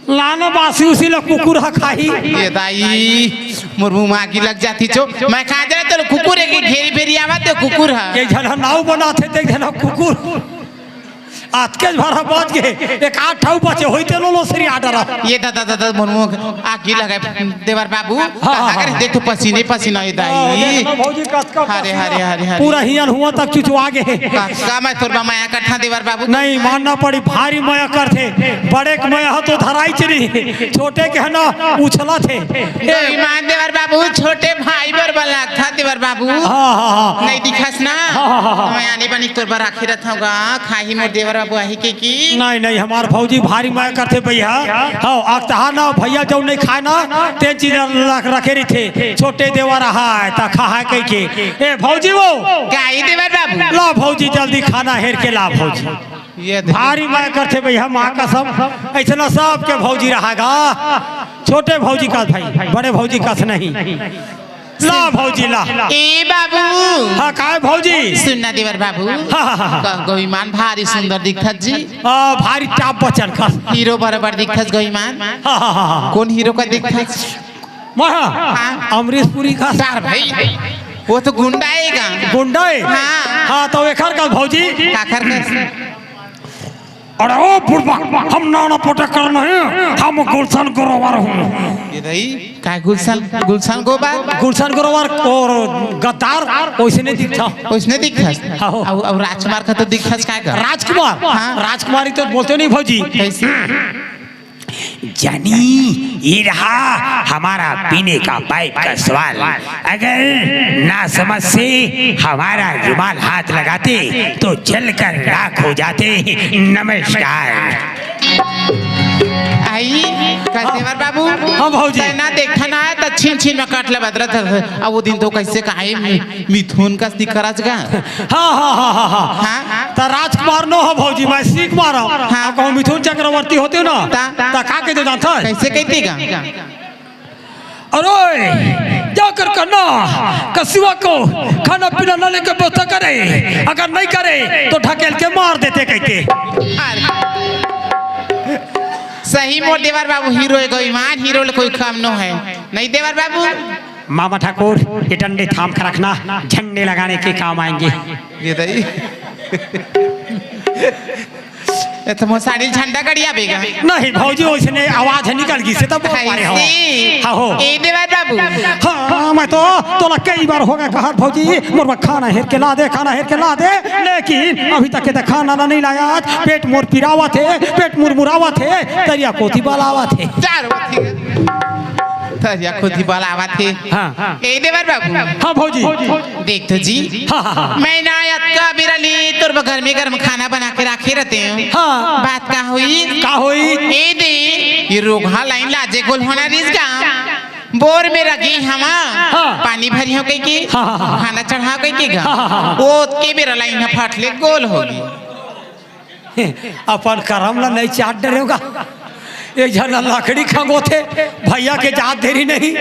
लाना बासी उसी ला कुकुर हा खाही। ये दाई, मोर मुंह में आगी लग जाती चो। मैं कहा जरा तेरे कुकुर है कि घेरी फेरी आवा ते कुकुर हा। एक झन हा नाव बनाथे ते एक झन हा कुकुर। अतकेच भर ह बच गे, एक आध ठउ बचे होई ते लो, लो श्री आर्डर। ये दादा, दादा, मोर मुंह आगी लगे देवर बाबू। हाँ, हाँ, कहाँ करे? हाँ। देख तो पसीने पसीना ये ओ, दाई। देख ना भौजी, कतका हरे, पसीना। हरे, हरे, हरे। पूरा हियन हुआ तक चुचवा गे हे। का, का मैं तोर बा मया करथा देवर बाबू? नहीं, मानना पड़ी, भारी मया करथे। बड़े के मया ह तो धराई चली, छोटे के ह ना उछला थे। ए, ईमान देवर बाबू, छोटे भाई बर बलाथा देवर बाबू। हाँ, हाँ, हाँ। नहीं दिखस ना? हाँ, हाँ, हाँ, हाँ। मैं आने बनी तोर बर राखे रथंव गा, खाही मोर देवर बाबू आही के की? नहीं, नहीं, हमार भौजी भारी मया करथे भैया। हाँ, अकतहा ना भैया, जउन नहीं खाय ना, तेन चीज रख, रखे रहिथे। छोटे देवर आहाय, त खाहाय कहि के। ए, भौजी वो। गाई देवर बाबू। ला भौजी, जल्दी खाना हेर के ला भौजी। ये दे। भारी मया करथे भैया, माँ कसम। अइसना सबके भौजी रहा गा। छोटे भौजी कस भाई, बड़े भौजी कस नहीं। ला भौजी ला। ए बाबू। हाँ, काय भौजी? सुन ना देवर बाबू। हाँ, हाँ, हाँ, हाँ। ग-, गो ईमान भारी सुंदर दिखत जी। आ, भारी टाप बचन कस। हीरो बराबर दिखत गो ईमान। हाँ, हाँ, हाँ, हाँ। कोन हीरो कस दिखत? महा। हाँ। अमरीश पुरी कस। डार भाई, वो तो गुंडा हे गा। गुंडा हे? हाँ। हाँ, त एखर कस भौजी? काखर कस? अरे ओ बुड़बक, हम नाना पटक कर नहीं, हम गुलशन ग्रोवर हूँ। ये दाई, काय गुलशन, गुलशन ग्रोवर? गुलशन ग्रोवर अउ गद्दार, वइसने दिखथस। वइसने दिखथस? हाँ हो। अउ, अउ राजकुमार कस तो दिखथस काय गा? राजकुमार? हाँ। राजकुमारी तो बोलते नहीं भौजी। कइसे? जानी, ये रहा हमारा पीने का पाइप का सवाल। अगर नासमझ से हमारा रुमाल हाथ लगाते तो जलकर राख हो जाते। नमस्कार। आई, कस देवर बाबू? हाँ भौजी। तैं ना देखा ना, त छिन छिन में कट ले बदरत हे। अब वो दिन तो कइसे काहे मिथुन कस दिखरस गा? हाँ, हाँ, हाँ, हाँ, हाँ। हाँ? त राजकुमार नो हो भौजी, मैं सीख मारा। हाँ। अब कहूँ मिथुन चक्रवर्ती होते ना, ता? त का कहिते जानथस? कइसे कहिते गा? अरे, जाकर कहना, कसिवा को खाना पीना लाने के व्यवस्था करे, अगर नहीं करे, तो ढकेल के मार देते कहिते। अरे। सही मोर देवर बाबू, हीरो हे गो ईमान, हीरो ले कोई कम नो हे। नहीं देवर बाबू? मामा ठाकुर, ये डंडे थाम कर रखना, झंडे लगाने के काम आएंगे। ये दाई। ए, त मोर साड़ी झंडा गड़िया बेगा। नहीं भौजी, वइसने आवाज निकल गिस हे, तब बोल पारे हो। हाँ हो। ए देवर बाबू। हाँ, मैं तो तोला कई बार होगे कहत भौजी, मोर बर खाना हेर के ला दे, खाना हेर के ला दे, लेकिन अभी तक के त खाना ला नहीं लाया। आज पेट मोर पिरावत हे, पेट मुरमुरावत हे, तरिया कोती बलावत हे। चार होती हे। तरिया कोती बलावत हे। हाँ। ए देवर बाबू। हाँ भौजी। देख तो जी, हाँ, हाँ, हाँ। मैं ना अतका बेरा ले तोर बर गरमे गरम खाना बना के राखे रहितेंव। हाँ। बात का होइस? का होइस? ए दे, ये रोगहा लाइन लाजे गोल होना रिस गा। बोर में रगे हवा, हाँ। पानी भरिहौं कहिके, हाँ, हाँ, हाँ। खाना चढ़ा कहिके गा। हाँ, हाँ, हाँ, हाँ। ओतके बेरा लाइन ह फट ले गोल होगे। अपन करम ला नहीं चाट डरेंव गा। एक झन लकड़ी खंगोथे, भैया के जात देरी नहीं,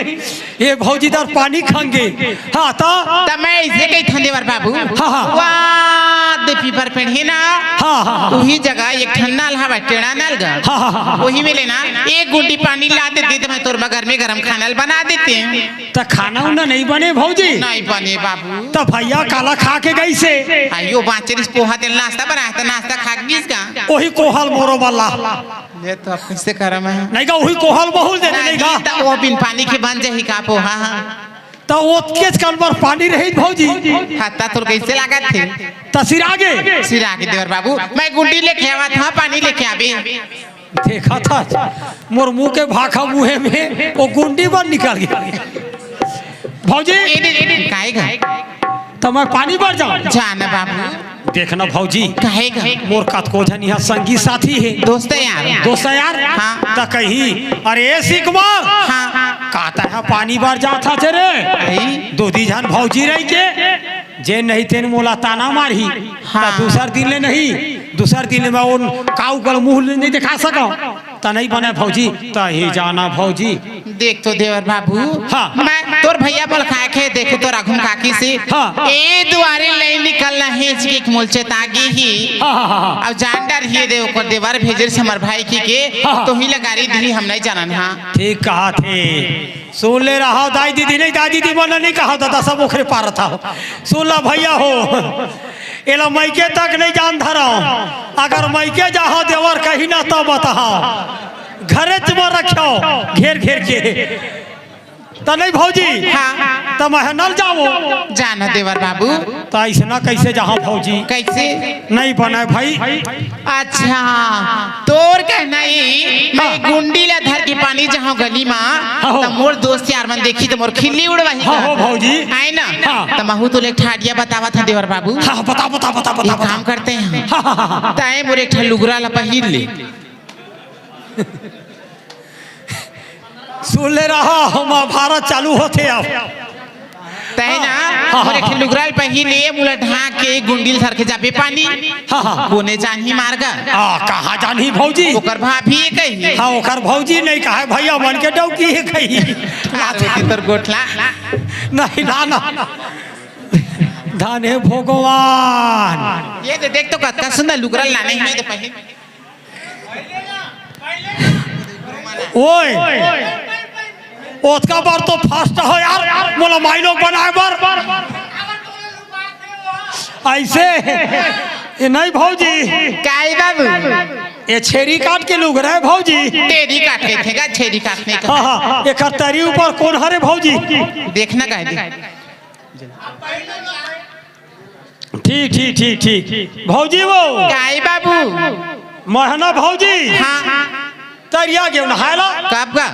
ये भौजी दर पानी खंगे। हाँ, त? त मैं अइसे कहिथंव देवर बाबू। हाँ, हाँ। वाह, दे पीपर पेड़ हे ना? हाँ, हाँ, हाँ। उही जगह एक ठन नल हवय, टेढ़ा नल गा। हाँ, हाँ, हाँ, हाँ। उही में ले ना, एक गुंडी पानी ला देते त मैं तोर बर गरमे गरम खाना ल बना देतेंव। त खाना उना नहीं बने भौजी? नहीं बने बाबू। त भैया काला खा के गइसे? अइयो बाँचे रिस पोहा, तेला नाश्ता बनाए त नाश्ता खा के गिस गा। उही कोहल मोरो वाला। ये तो अब कइसे करम हे? नहीं गा, उही कोहल बहुल देते नहीं गा। त वो बिन पानी के बन जाही का पोहा? त ओतकेच कन बर पानी रहिस भौजी। हाँ, त तोर कइसे लागत हे? त सिरागे। सिरागे देवर बाबू, मैं गुंडी लेके आवत हँव, पानी लेके आबे। देखथस, मोर मुँह के भाखा मुँहे में वो गुंडी बर निकल गे। भौजी। ए दे, ए दे, काय गा? त मैं पानी बर जाँव? जा ना बाबू। देख ना भौजी, काहे गा? मोर कतको झन इहाँ संगी साथी हे। दोस्त यार। दोस्त यार? हाँ। त कही, "अरे ए सिकमल, हाँ। का तैं ह पानी बर जाथस रे?" अई। दू दी झन भौजी रहिके, जे नहीं तेन मोला ताना मारही। हाँ। त दूसर दिन ले नहीं, दूसर दिन ले मैं ओन काऊ कर मुँह ले नहीं देखा सकँव। त नहीं बने भौजी, तहीं जाना भौजी। देख तो देवर बाबू, हाँ। मैं तोर भैया मोला खाए के देखे तोर आघू म का किसे। हाँ। ए दुवारी ले निकलना हे, इसके एक मोल चेता गे ही। हाँ, हाँ, हाँ, हाँ। अब जान डर ही दे ओकर देवर भेजे से हमर भाई कहिके, हाँ, हाँ। तोही ला गारी दिही, हम नहीं जानन, हाँ। ठीक कहत हे। सुन ले रहा दाई दीदी, नहीं दाई दीदी मन नहीं कहा दादा, सब ओखरे पार था। सुन ला भैया हो। एला मइके तक नइ जान धरव। अगर मइके जाहव देवर कही ना, त बताहव। घरेच म रखव घेर घेर के। त नहीं भौजी, हाँ। त महनल जावो। जाना देवर बाबू। त अइसना कइसे जाहव भौजी? कइसे? नइ बनय भई। अच्छा, तोर कहना हे, मैं हाँ। गुंडी ला धर के पानी जाहव गली मा, हाँ, हो। त मोर दोस्त यार मन देखी त मोर खिल्ली उड़वाही हाँ, का? हो भौजी। आय ना? हाँ। त महू तोले एक ठा idea बतावत हँव देवर बाबू। हाँ, बता, बता, बता, बता, एक बता। काम करते हैं। हाँ, हाँ, हाँ, हाँ। तैं मोर एक ठा लुगरा ला पहिर ले। सुन ले रहा, महाभारत चालू होथे अब। तैं ना, हाँ, हाँ, मोर एक ठे हाँ। लुगरा ल पहिर ले, मुला ढांक के गुंडी ल धर के जाबे पानी। हाँ, हाँ। कोने जानही मारगा? आ, कहाँ जानही भौजी? ओकर भाभी हे कही। हाँ, ओकर भौजी नहीं कहे, भैया मन के डौकी हे कही। आ, रोटी तोर गोठला। नहीं, ना, ना। धन हे भगवान। ये दे, देख तो कतका सुंदर लुगरा लाने हे, ये दे पहिर। ओए, ओतका बार तो first हो यार, मोला माई लोग बनाए बर। अइसे, ये नहीं भौजी। काई बाबू? ये छेरी काट के लुगरा हे भौजी। तेरी काट के थेगा, छेरी काटने का। हाँ, हाँ, एकर तरी ऊपर कोन हरे भौजी? देखना काई दे। ठीक, ठीक, ठीक, ठीक। भौजी वो। काई बाबू? महना भौजी। हाँ। तरिया गेंव नहाय ला। कब गा?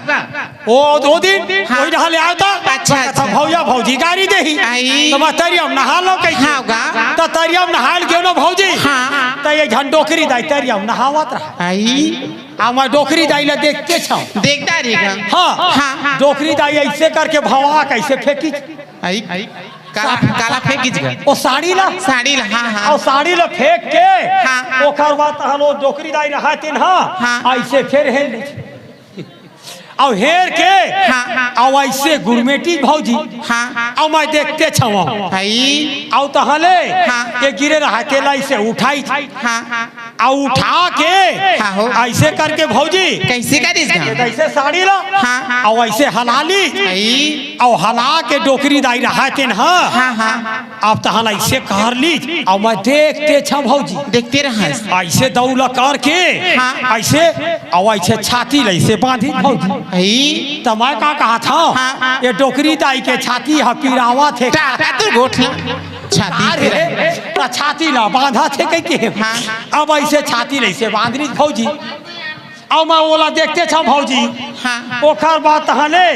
ओ, ओ दिन, हाँ। ओही नहा ले आय ता। अच्छा, कथा अच्छा। भौया भौजी गारी देही। आई। त मैं तरिया म नहा लव कहिके। हाँ गा। त तरिया म नहाय ल गेंव ना भौजी। हाँ। त एक झन डोकरी दाई तरिया म नहावत रहा। आई। आ मैं डोकरी दाई ला देखते छव। देखता रही गा। हाँ। हाँ। डोकरी दाई अइसे करके भवा कइसे फेंकी। आई, काला, काला फेंकिस गा। ओ साड़ी ला? साड़ी ला, हाँ, हाँ। ओ साड़ी ला फेंक के, हाँ, हाँ। ओकर बाद तहन ओ डोकरी दाई रहा तेन, हाँ, हाँ। अइसे फेर हेर ले। अउ हेर के, हाँ, हाँ। अउ अइसे गुरमेटी भौजी। हाँ, हाँ। अउ मैं देखते छव। हई। अउ तहले, हाँ। ये गिरे रहा तेला अइसे उठाई। हाँ, हाँ। अउ उठा के, हाँ हो। अइसे करके भौजी। कइसे करिस गा? अइसे साड़ी ला। हाँ, हाँ। अउ अइसे हला ली। हई। अउ हला के डोकरी दाई रहा तेन, हाँ। हाँ, हाँ। अब तहन अइसे कर ली, अउ मैं देखते छव भौजी। देखते रहस। अइसे दौला करके, हाँ। अइसे, अउ अइसे छाती ला अइसे बांधी भौजी। हई। त मैं का कहत हव? हाँ, हाँ। ये डोकरी दाई के छाती ह पिरावत हे। टा, टा, तू गोठला। छाती अरे, पिरा। त छाती ला बांधत हे कहिके। हाँ। अब अइसे छाती ला अइसे बांध ली भौजी। अउ मैं ओला देखते छव भौजी। हाँ। ओकर बाद तहले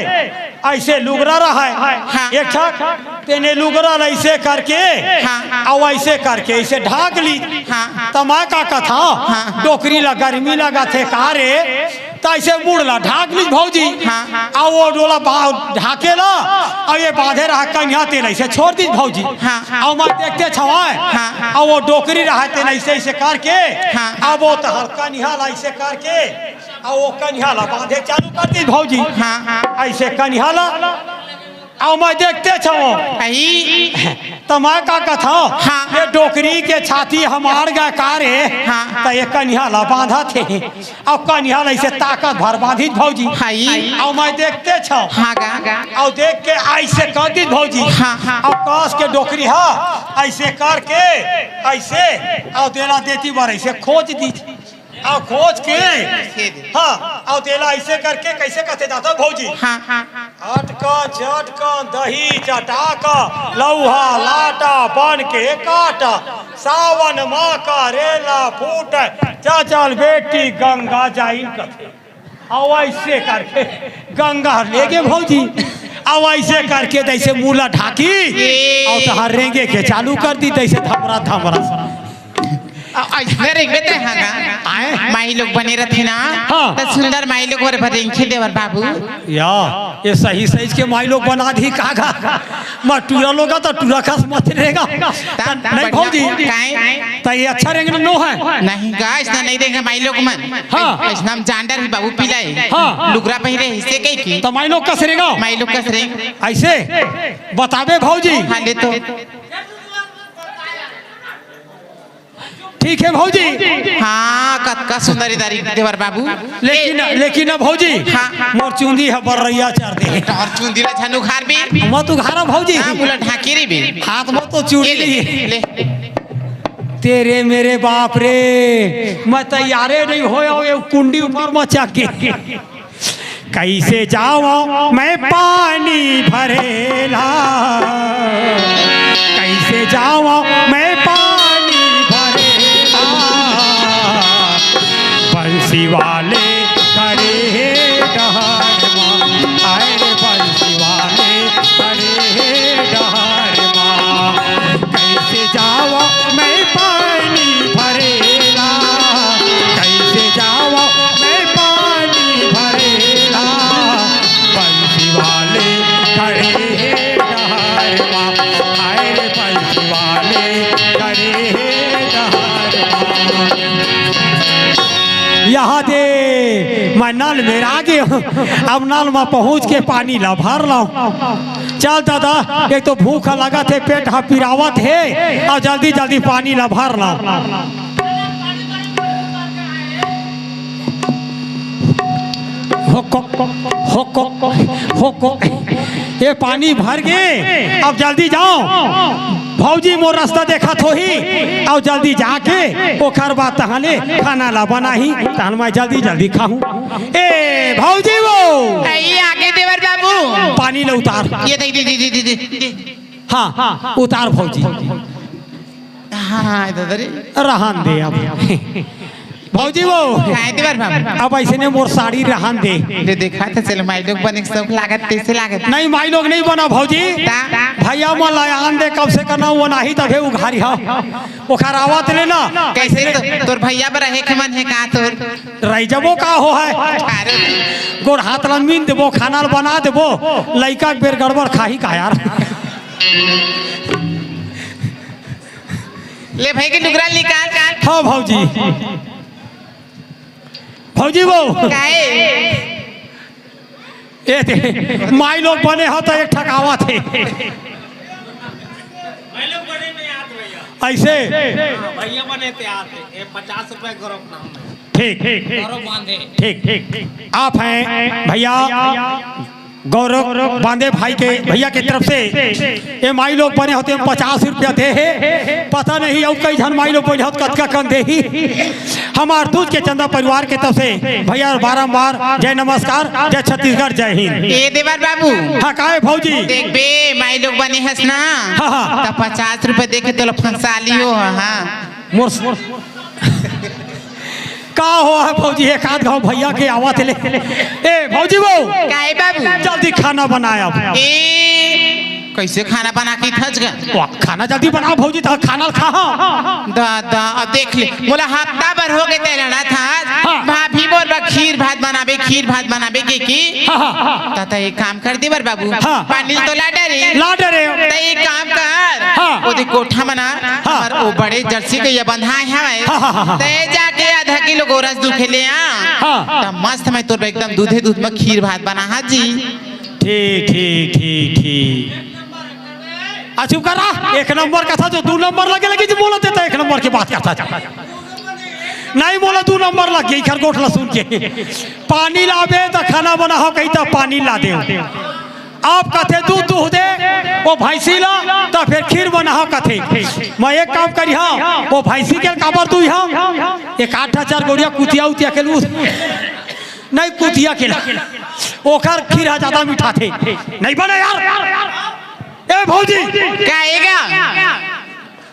अइसे लुगरा रहय। हाँ। एक ठक तेने लुगरा ल अइसे करके, हाँ। अउ अइसे करके अइसे ढांक ली। हाँ। त मैं का कथव, हाँ। डोकरी ला गर्मी लगत हे का रे? त अइसे मुड़ ला ढांक ली भौजी। हाँ। अउ ओ डोला बा-, ढांके ला, अउ ये बांधे रहा कनिहा तेला अइसे छोड़ दी भौजी। हाँ। अउ मैं देखते छवय, हाँ। अउ ओ डोकरी रहा तेला अइसे अइसे करके, हाँ। अब ओ तहर कनिहा ला अइसे करके, अउ ओ कनिहा ला बांधे चालू कर दी भौजी। हाँ, हाँ। अइसे कनिहा ला, अउ मैं देखते छव। आई। त मैं का कथव? हाँ। ये डोकरी के छाती ह माड़ गे का रे? हाँ। त ये कनिहा ला बांधत हे। अउ कनिहा ला अइसे ताकत भर बांधिस भौजी। हई। अउ मैं देखते छव। हाँ गा। अउ देख के अइसे कर दिस भौजी। हाँ, हाँ। अउ कस के डोकरी ह अइसे करके, अइसे, अउ तेला देती बर अइसे खोज दिस। अउ खोज के, हाँ, अउ तेला अइसे करके कइसे कथे जाथा भौजी? हाँ, हाँ। अटका चटका दही चटाका, लौहा लाटा बन के काटा, सावन मा करेला फूट, चचल बेटी गंगा जाइन कथे। अउ अइसे करके गंगा लेगे भौजी, अउ अइसे करके जइसे मुला ढाकी, ए। अउ तहर रेंगे के चालू कर दी, जइसे धमरा धमरा। अ-, अइसने रेंगबे ते हाँ गा। आए? माई लोग बने रथे ना, हाँ। त सुंदर माई लोग बर रेंगथे देवर बाबू। या, ये सही सही के माई लोग बना दी का गा? मैं टूरा लोग त टूरा कस मत रेंगा। ता, ता, नहीं बढ़िया। भौजी। काहे? त ये अच्छा रेंगना नो हे। नहीं गा, अइसना नहीं रेंगे माई लोग मन। हाँ। अइसना हम जान डर बाबू पिलाई। हाँ। लुगरा पहिरे हिस्से कहिके। त माई लोग कस रेंगा? माई लोग कस रेंग। अइसे बताबे भौजी। हाँ, ले तो। ठीक हे भौजी। हाँ, कतका सुंदर इदारी देवर बाबू। लेकिन, ए, लेकिन ना भौजी, हाँ। मोर चुंदी ह बर्रइया चर दे। तोर चुंदी ला झन उघारबे। मत उघारा भौजी। हाँ, मुला ढांके रहिबे। हाथ म तो चूड़ी ए ले, नहीं हे। ले। तेरे मेरे बाप रे, मैं तैयारे नहीं होय, ये कुंडी ऊपर मचा के। कैसे जावं मैं पानी भरे ला, कैसे जावं मैं पानी भरे ला। बंसी वाले खड़े हे डहर मा, आए रे बंसी वाले खड़े हे डहर मा। कैसे जावं मैं पानी भरे ला, कैसे जावं मैं पानी भरे ला। बंसी वाले खड़े हे डहर मा, आए रे बंसी वाले खड़े हे डहर मा। यहाँ दे, मैं नल मेर आ गे हंव, अब नल मा पहुंच के पानी ला भर लंव। चल दादा, एक तो भूख लगत हे, पेट ह पिरावत हे, अउ जल्दी जल्दी पानी ला भर लंव। होको, होको, होको। ये पानी भर गे, अब जल्दी जावं। भौजी मोर रस्ता देखत होही, अउ जल्दी जाके ओकर बाद तहां ले खाना ला बनाही, तहां मैं जल्दी जल्दी खाहूं। ए भौजी वो, ए, ये आगे देवर बाबू। पानी ला उतार। ये दे, दे, दे, दे, दे, दे। हां, उतार भौजी। हां, हां, दादा रे। रहन दे अब। भौजी वो। काय देवर बाबू? अब अइसने मोर साड़ी रहन दे। दे देखा त चल माई लोग बने के शौक लागत, तइसे लागत। नहीं, माई लोग नहीं बना भौजी। ता? भैया मन ला आन दे, कब से करना वो नाही तभे उघारी हा। ओखर आवत ले ना। कइसे तो, तोर भैया बर रहे के मन हे का तोर? रहि जबो का हो हे। अरे। गोड़ हाथ ला मीन देबो, खाना ला बना देबो, लइका के बेर गड़बड़ खाही का यार। ले भाई के लुगरा निकाल। हां भौजी। भौजी वो। काहे? ए दे, माई लोग बने हो त एक ठक आवत हे। अइसे? हां, भैया बने ते आते। ये पचास रुपए गरम नाम है। ठीक, ठीक, ठीक। गरम बांधे। ठीक, ठीक, ठीक। आप हैं भैया गौरव बांदे भाई के, भैया के तरफ से ये माई लोग बने होते हैं, पचास रुपया दे हे। पता नहीं अउ कई झन माई लोग बने होत कतका कन देही। हमार दूध के चंदा परिवार के तरफ से भैया बारंबार जय नमस्कार, जय छत्तीसगढ़, जय हिंद। ए देवर बाबू। हां, काहे भौजी? देख बे, माई लोग बने हस ना, हां, हां। त पचास रुपया देके तोला फंसा लियो, हां। मोर का हो हे भौजी, एक आध घांव भैया के आवत ले। ए भौजी वो। काहे बाबू? जल्दी खाना बनाय अब। ए, कइसे खाना बना के थच गा? वाह, खाना जल्दी बना भौजी, त खाना खा। दादा, अब देख ले, मोला हफ्ता भर हो गे ते लड़त हस। हां। भाभी मोर बर खीर भात बनाबे, खीर भात बनाबे के की। हां, हां, हां। त, त एक काम कर देवर बाबू। हां। पानी तो ला डरे। ला डरे। त एक काम कर। हां। ओ दे कोठा मना। हां। हमर ओ बड़े जर्सी गइया बंधाय हवय। हां, हां, हां, हां। ते जाके आधा किलो गोरस दू ठे ले आ। हां। त मस्त मैं तोर एकदम दूधे दूध में खीर भात बनाहूं जी। ठीक, ठीक, ठीक, ठीक। आ, चुप कर रहा। एक नंबर कथा जो दू नंबर लगे लगी जो बोलत हे त एक नंबर के बात करता जा। नहीं बोला, दू नंबर लग गई खरगोट ला सुन के। पानी लाबे त खाना बनाहूं कही त पानी ला दे। आप कथे दूध दूह दे, ओ भैंसी ला, त फेर खीर बनाहूं कथे। मैं एक काम करिहूं, ओ भैंसी के काबर दुहूं, एक आठ हजार गोड़िया कुतिया उतिया के लूस। नहीं कुतिया के ला, ओखर खीर ह जादा मिठाथे। नहीं बने यार। ए भौजी। का हे गा?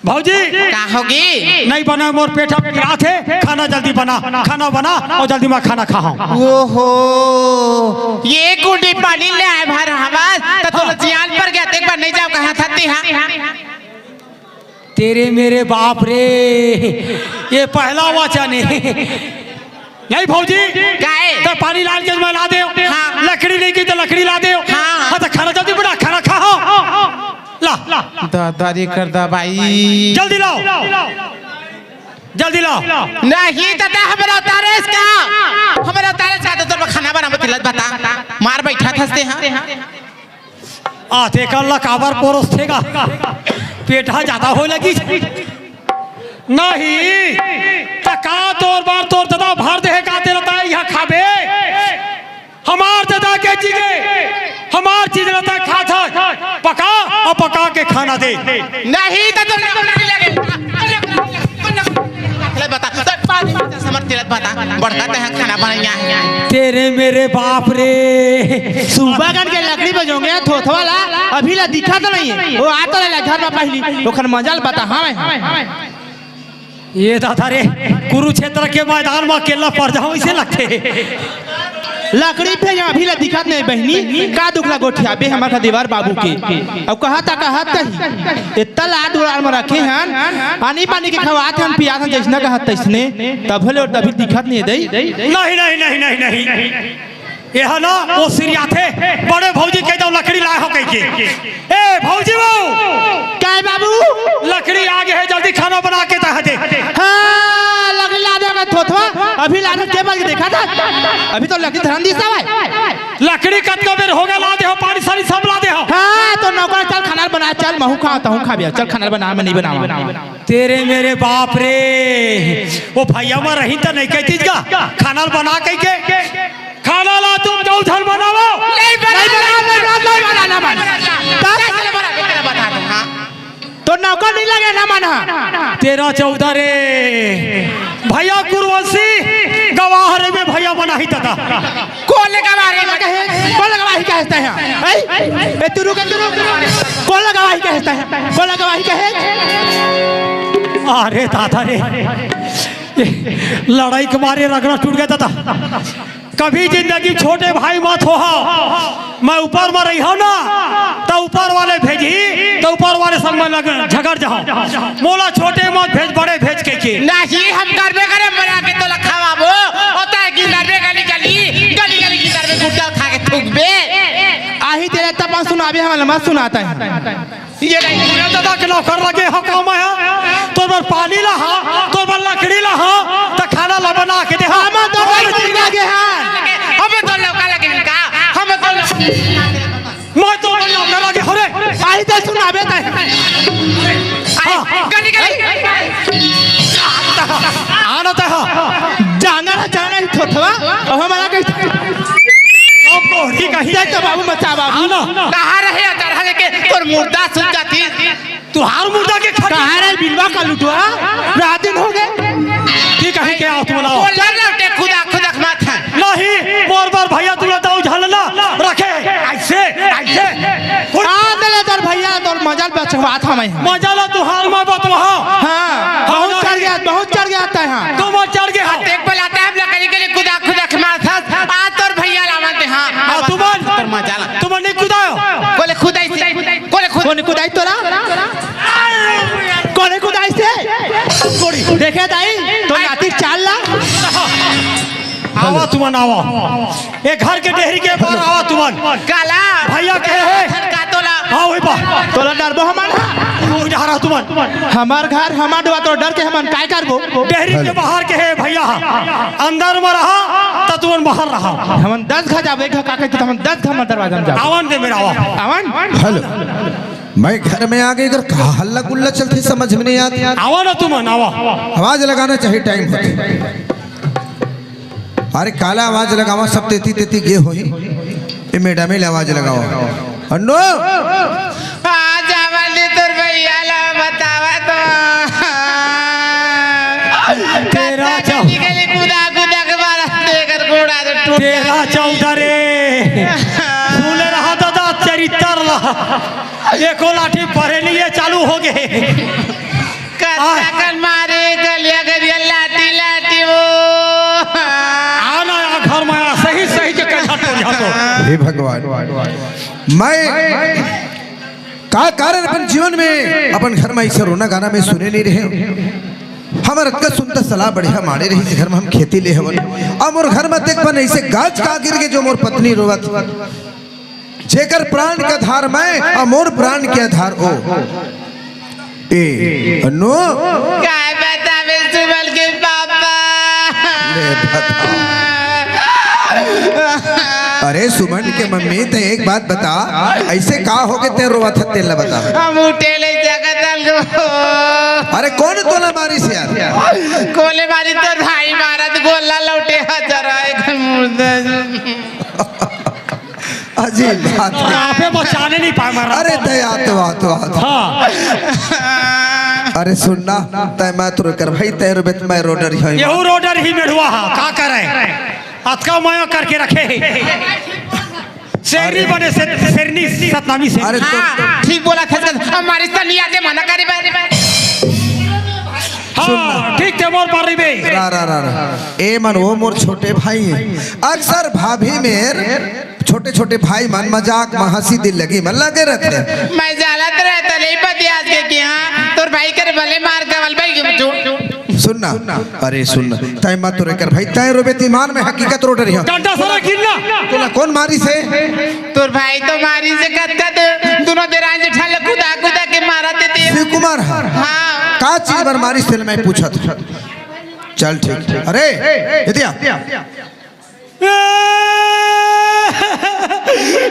भौजी। का होगे? नहीं बने, मोर पेट ह पिरात हे, खाना जल्दी बना, खाना बना अउ जल्दी मैं खाना खाहूं। ओहो, ये कुंडी पानी ले आय भर हवस, त तोला जियान पर गया, एक बार नहीं जाव कहा था ते हा। तेरे मेरे बाप रे, ये पहला वचन हे। नहीं भौजी, काहे? त पानी लान के मैं ला देव। हां। लकड़ी नहीं की त लकड़ी ला देव। हां। हां, त खाना जल्दी बना, खाना खाहूं। ला। दादा रे कर दा भाई। जल्दी लाव। जल्दी लाव। नहीं दादा, हमर अवतार हे इसका। हमर अवतार हे इसका, त तोर खाना बना मत लत बता। मार बइठा थस ते हा। आ, तेकर ला काबर परोसथे गा? पेट ह जादा होय लगिस। नहीं, त का तोर बर तोर ददा भर दे हे का तेला त इहां खाबे? हमार ददा के चीज हे, हमार चीज ला त खाथस, पका अउ पका के खाना दे। नहीं त तोर बता, बड़का तैं ह खाना बनइया हे। तेरे मेरे बाप रे। सुबह कन के लकड़ी बजोंगे थोथवा ला, अभी ला दिखा तो नहीं है। वो आ तो ले घर में पहली, ओखर मजा ल बता। हाँ, मैं ये दादा रे, कुरुक्षेत्र के मैदान में अकेला पड़ जाऊं, इसे लगथे। लकड़ी पे यहाँ अभी ला दिखत नहीं बहिनी, का दुख ला गोठियाबे हमर का देवर बाबू के। अब कहत आ, कहत कही, इतना लाड उड़ाल में रखे हन, पानी पानी के खवात हन, पियात हन, जैसना कहत तैसने, तब ले अभी दिखत नहीं दई। नहीं, नहीं, नहीं, नहीं, नहीं। ये है ना, वो सिरियाथे, बड़े भौजी कह दो लकड़ी लाए हो कह के। ए भौजी वो, काय बाबू? लकड़ी आ गए है, जल्दी खाना बना के दे दे। हाँ, लकड़ी ला दे, मैं थोथवा, अभी ला दे, के बल के देखा था, अभी तो लकड़ी धरन दी सब है। लकड़ी कतको बेर हो गया, ला दे हो, पानी सानी सब ला दे हो। हाँ, तो नौकर चल खाना बना, चल महू खा, तहू खा बिया, चल खाना बना, मैं नहीं बनावा। तेरे मेरे बाप रे, वो भैया में रही तो नहीं कहती का खाना बना कह के। खाना ला तुम दो झन बनावो। नहीं बना, नहीं बना, नहीं बना, नहीं बना, नहीं बना। तब? बता दो, हाँ। तो नौकर नहीं लगे ना मन हा। तेरह चौदह रे। भैया कुरवंशी गवाह रे में भैया मनाही तथा। कोले गवाही कहे, कोले गवाही कहते हैं। ऐ? ए, तू रुक, तू रुक। कोले गवाही कहते हैं। कोले गवाही कहे। अरे दादा रे। लड़ाई के मारे रगड़ा टूट गया दादा। कभी जिंदगी छोटे भाई मत हो, मैं ऊपर में रही हूँ ना, तो ऊपर वाले भेजी, तो ऊपर वाले संग में लग, झगड़ जाओ। मोला छोटे मत भेज, बड़े भेज के के। नहीं, हम करबे करे बना के तोला खवाबो। होता है कि करबे गली गली, गली गली की करबे गुड्डा उठा के थूकबे। आही तेरे तपन सुनाबे, हम मत सुनाता है। ये नहीं। पूरा दादा के नौकर लगे हो काम है। तोर बर पानी ला हा, तोर बर लकड़ी ला हा, त खाना ला बना के दे हा। हम तो और लकड़ी लगे हैं। हमें तो लौका लगे का? हमें तो मैं तो नौकर लगे हो रे। आई तो सुनाबे तै। हाँ। गली गली। आना तै हा। जाना ना जाना ही थोथवा। अब हमारा कहीं। अब गोरी कहीं। देख तो बाबू मचा बाबू। आना। कहाँ रहे अतरहा लेके तोर मुर्दा सुन जाती। तुहार मुर्दा के खा कहाँ रे बिलवा का लुटवा? रात दिन हो गए। ठीक है, क्या आओ तुम लाओ। बोला लौटे खुदा, खुदा मत है। नहीं, मोर बर भैया तुला दाऊ झाल ला रखे। ऐसे, ऐसे। आ, दे ले तोर भैया, तोर मजा ल बचवात हमें। मजा ला तुहार मैं बतवा। हाँ, बहुत चढ़ गया, बहुत चढ़ गया था यहाँ। तुम चढ़ गए हो। देख बुलाता है, लकड़ी के लिए खुदा, खुदा मार था। आ तोर भैया लावत है, हाँ। हाँ, तुमन। तोर मजा ला। तुमन नहीं कुदायो। बोले खुदाई से। कोले खुद कोने कुदाई तोला? कोने कुदाई से? कोड़ी। देखे दाई, तो नाती चाल ला। आवा तुमन, आवा। ए घर के डेहरी के बाहर आवा तुमन। काला। भैया कहे है। थन का तोला? हाँ, वही बा। तोला डरबो हमन हा? वही डरा तुमन। हमार घर, हमार डुआ, तो डर के हमन काय करबो? डेहरी के बाहर के है भैया। अंदर में रहा, त तुमन बाहर रहा। हमन दस घर जाबे, घर का कहते, हमन दस घर में दरवाजा में जाबो। आवन दे मेरा, आवा। आवन? हेलो। मैं घर में आ गई, अगर कहा हल्ला गुल्ला चलते समझ में नहीं आती। आवा ना तुमन, आवा। आवाज लगाना चाहिए, टाइम होते। अरे काला आवाज लगावा, सब तेती तेती गे होही। ए मैडम, ले आवाज लगावा। अन्नो। आ जावल दे तोर भैया ला बतावा तो। तेरा कत्ता चौ- कत्ती के लिए कूदा कूदा के मारा, देकर कूड़ा तो टूट तेरा चौदह रे। सुन रहा दादा, चरित्र ला। एको लाठी परे नहीं है, चालू हो गए। कत्ता कन मारे गलिया गलिया लाठी लाठी वो। आना या घर में आ, सही सही के कथा टोल जातो। हे भगवान, मैं का कारण अपन जीवन में, अपन घर में ऐसे रोना गाना में सुने नहीं रहे। हमर अतका सुंदर सलाह बढ़िया माड़े रही, घर में हम खेती ले हवन। अब मोर घर में देख बन ऐसे गाज का गिर के जो मोर पत्नी रोवत। जेकर प्राण के आधार मैं, आ मोर प्राण के आधार ओ। ए, अनु। काय बतावे सुमन के पापा? ले बता। अरे सुमन के मम्मी, ते एक बात बता, ऐसे का हो के ते रोवत ह, तेला बता। हम उठे ले जगत अलगो। अरे कौन तोला मारिस यार? कोले मारी तोर भाई मारत गोला लौटे हजार आए घर मुर्दा। अजीब बात है। आपे बचाने नहीं पाए महाराज। अरे दया तो बात, बात। हाँ। अरे सुन ना, तै मत रो कर भाई, तै रोबे त मैं रो डरिहौं। यहू रो डरही मेढ़वा हा, का करे? अतका मया करके रखे हे। शेरनी बने से, शेरनी सतनामी से। अरे तो हाँ, ठीक बोला था सर। हमारे साथ नहीं आते, मना करे बे। हाँ, ठीक थे मोर पारी बे। रा, रा, रा, रा। ए मन वो मोर छोटे भाई हे। अक्सर भाभी मेर छोटे-छोटे भाई मन मजाक म हँसी दिल लगी मन लगे रथे। मैं जानत रहत हँव, ले पति आज के कि हाँ, तोर भाई करे भले मार देवल भाई के जो। सुन ना, अरे सुन ना, तै मत रो कर भाई, तै रोबे त ईमान में हकीकत रो डरिहौं। डंडा सारा गिरना। तोला कोन मारिस हे? तोर भाई तो मारिस हे, कतका दे, दुनों देरान जेठान ल कुदा कुदा के मारत हे ते। शिव कुमार हा? हाँ। का चीज बर मारिस तेला मैं पूछत हौं। चल ठीक। अरे, एती आ। ए,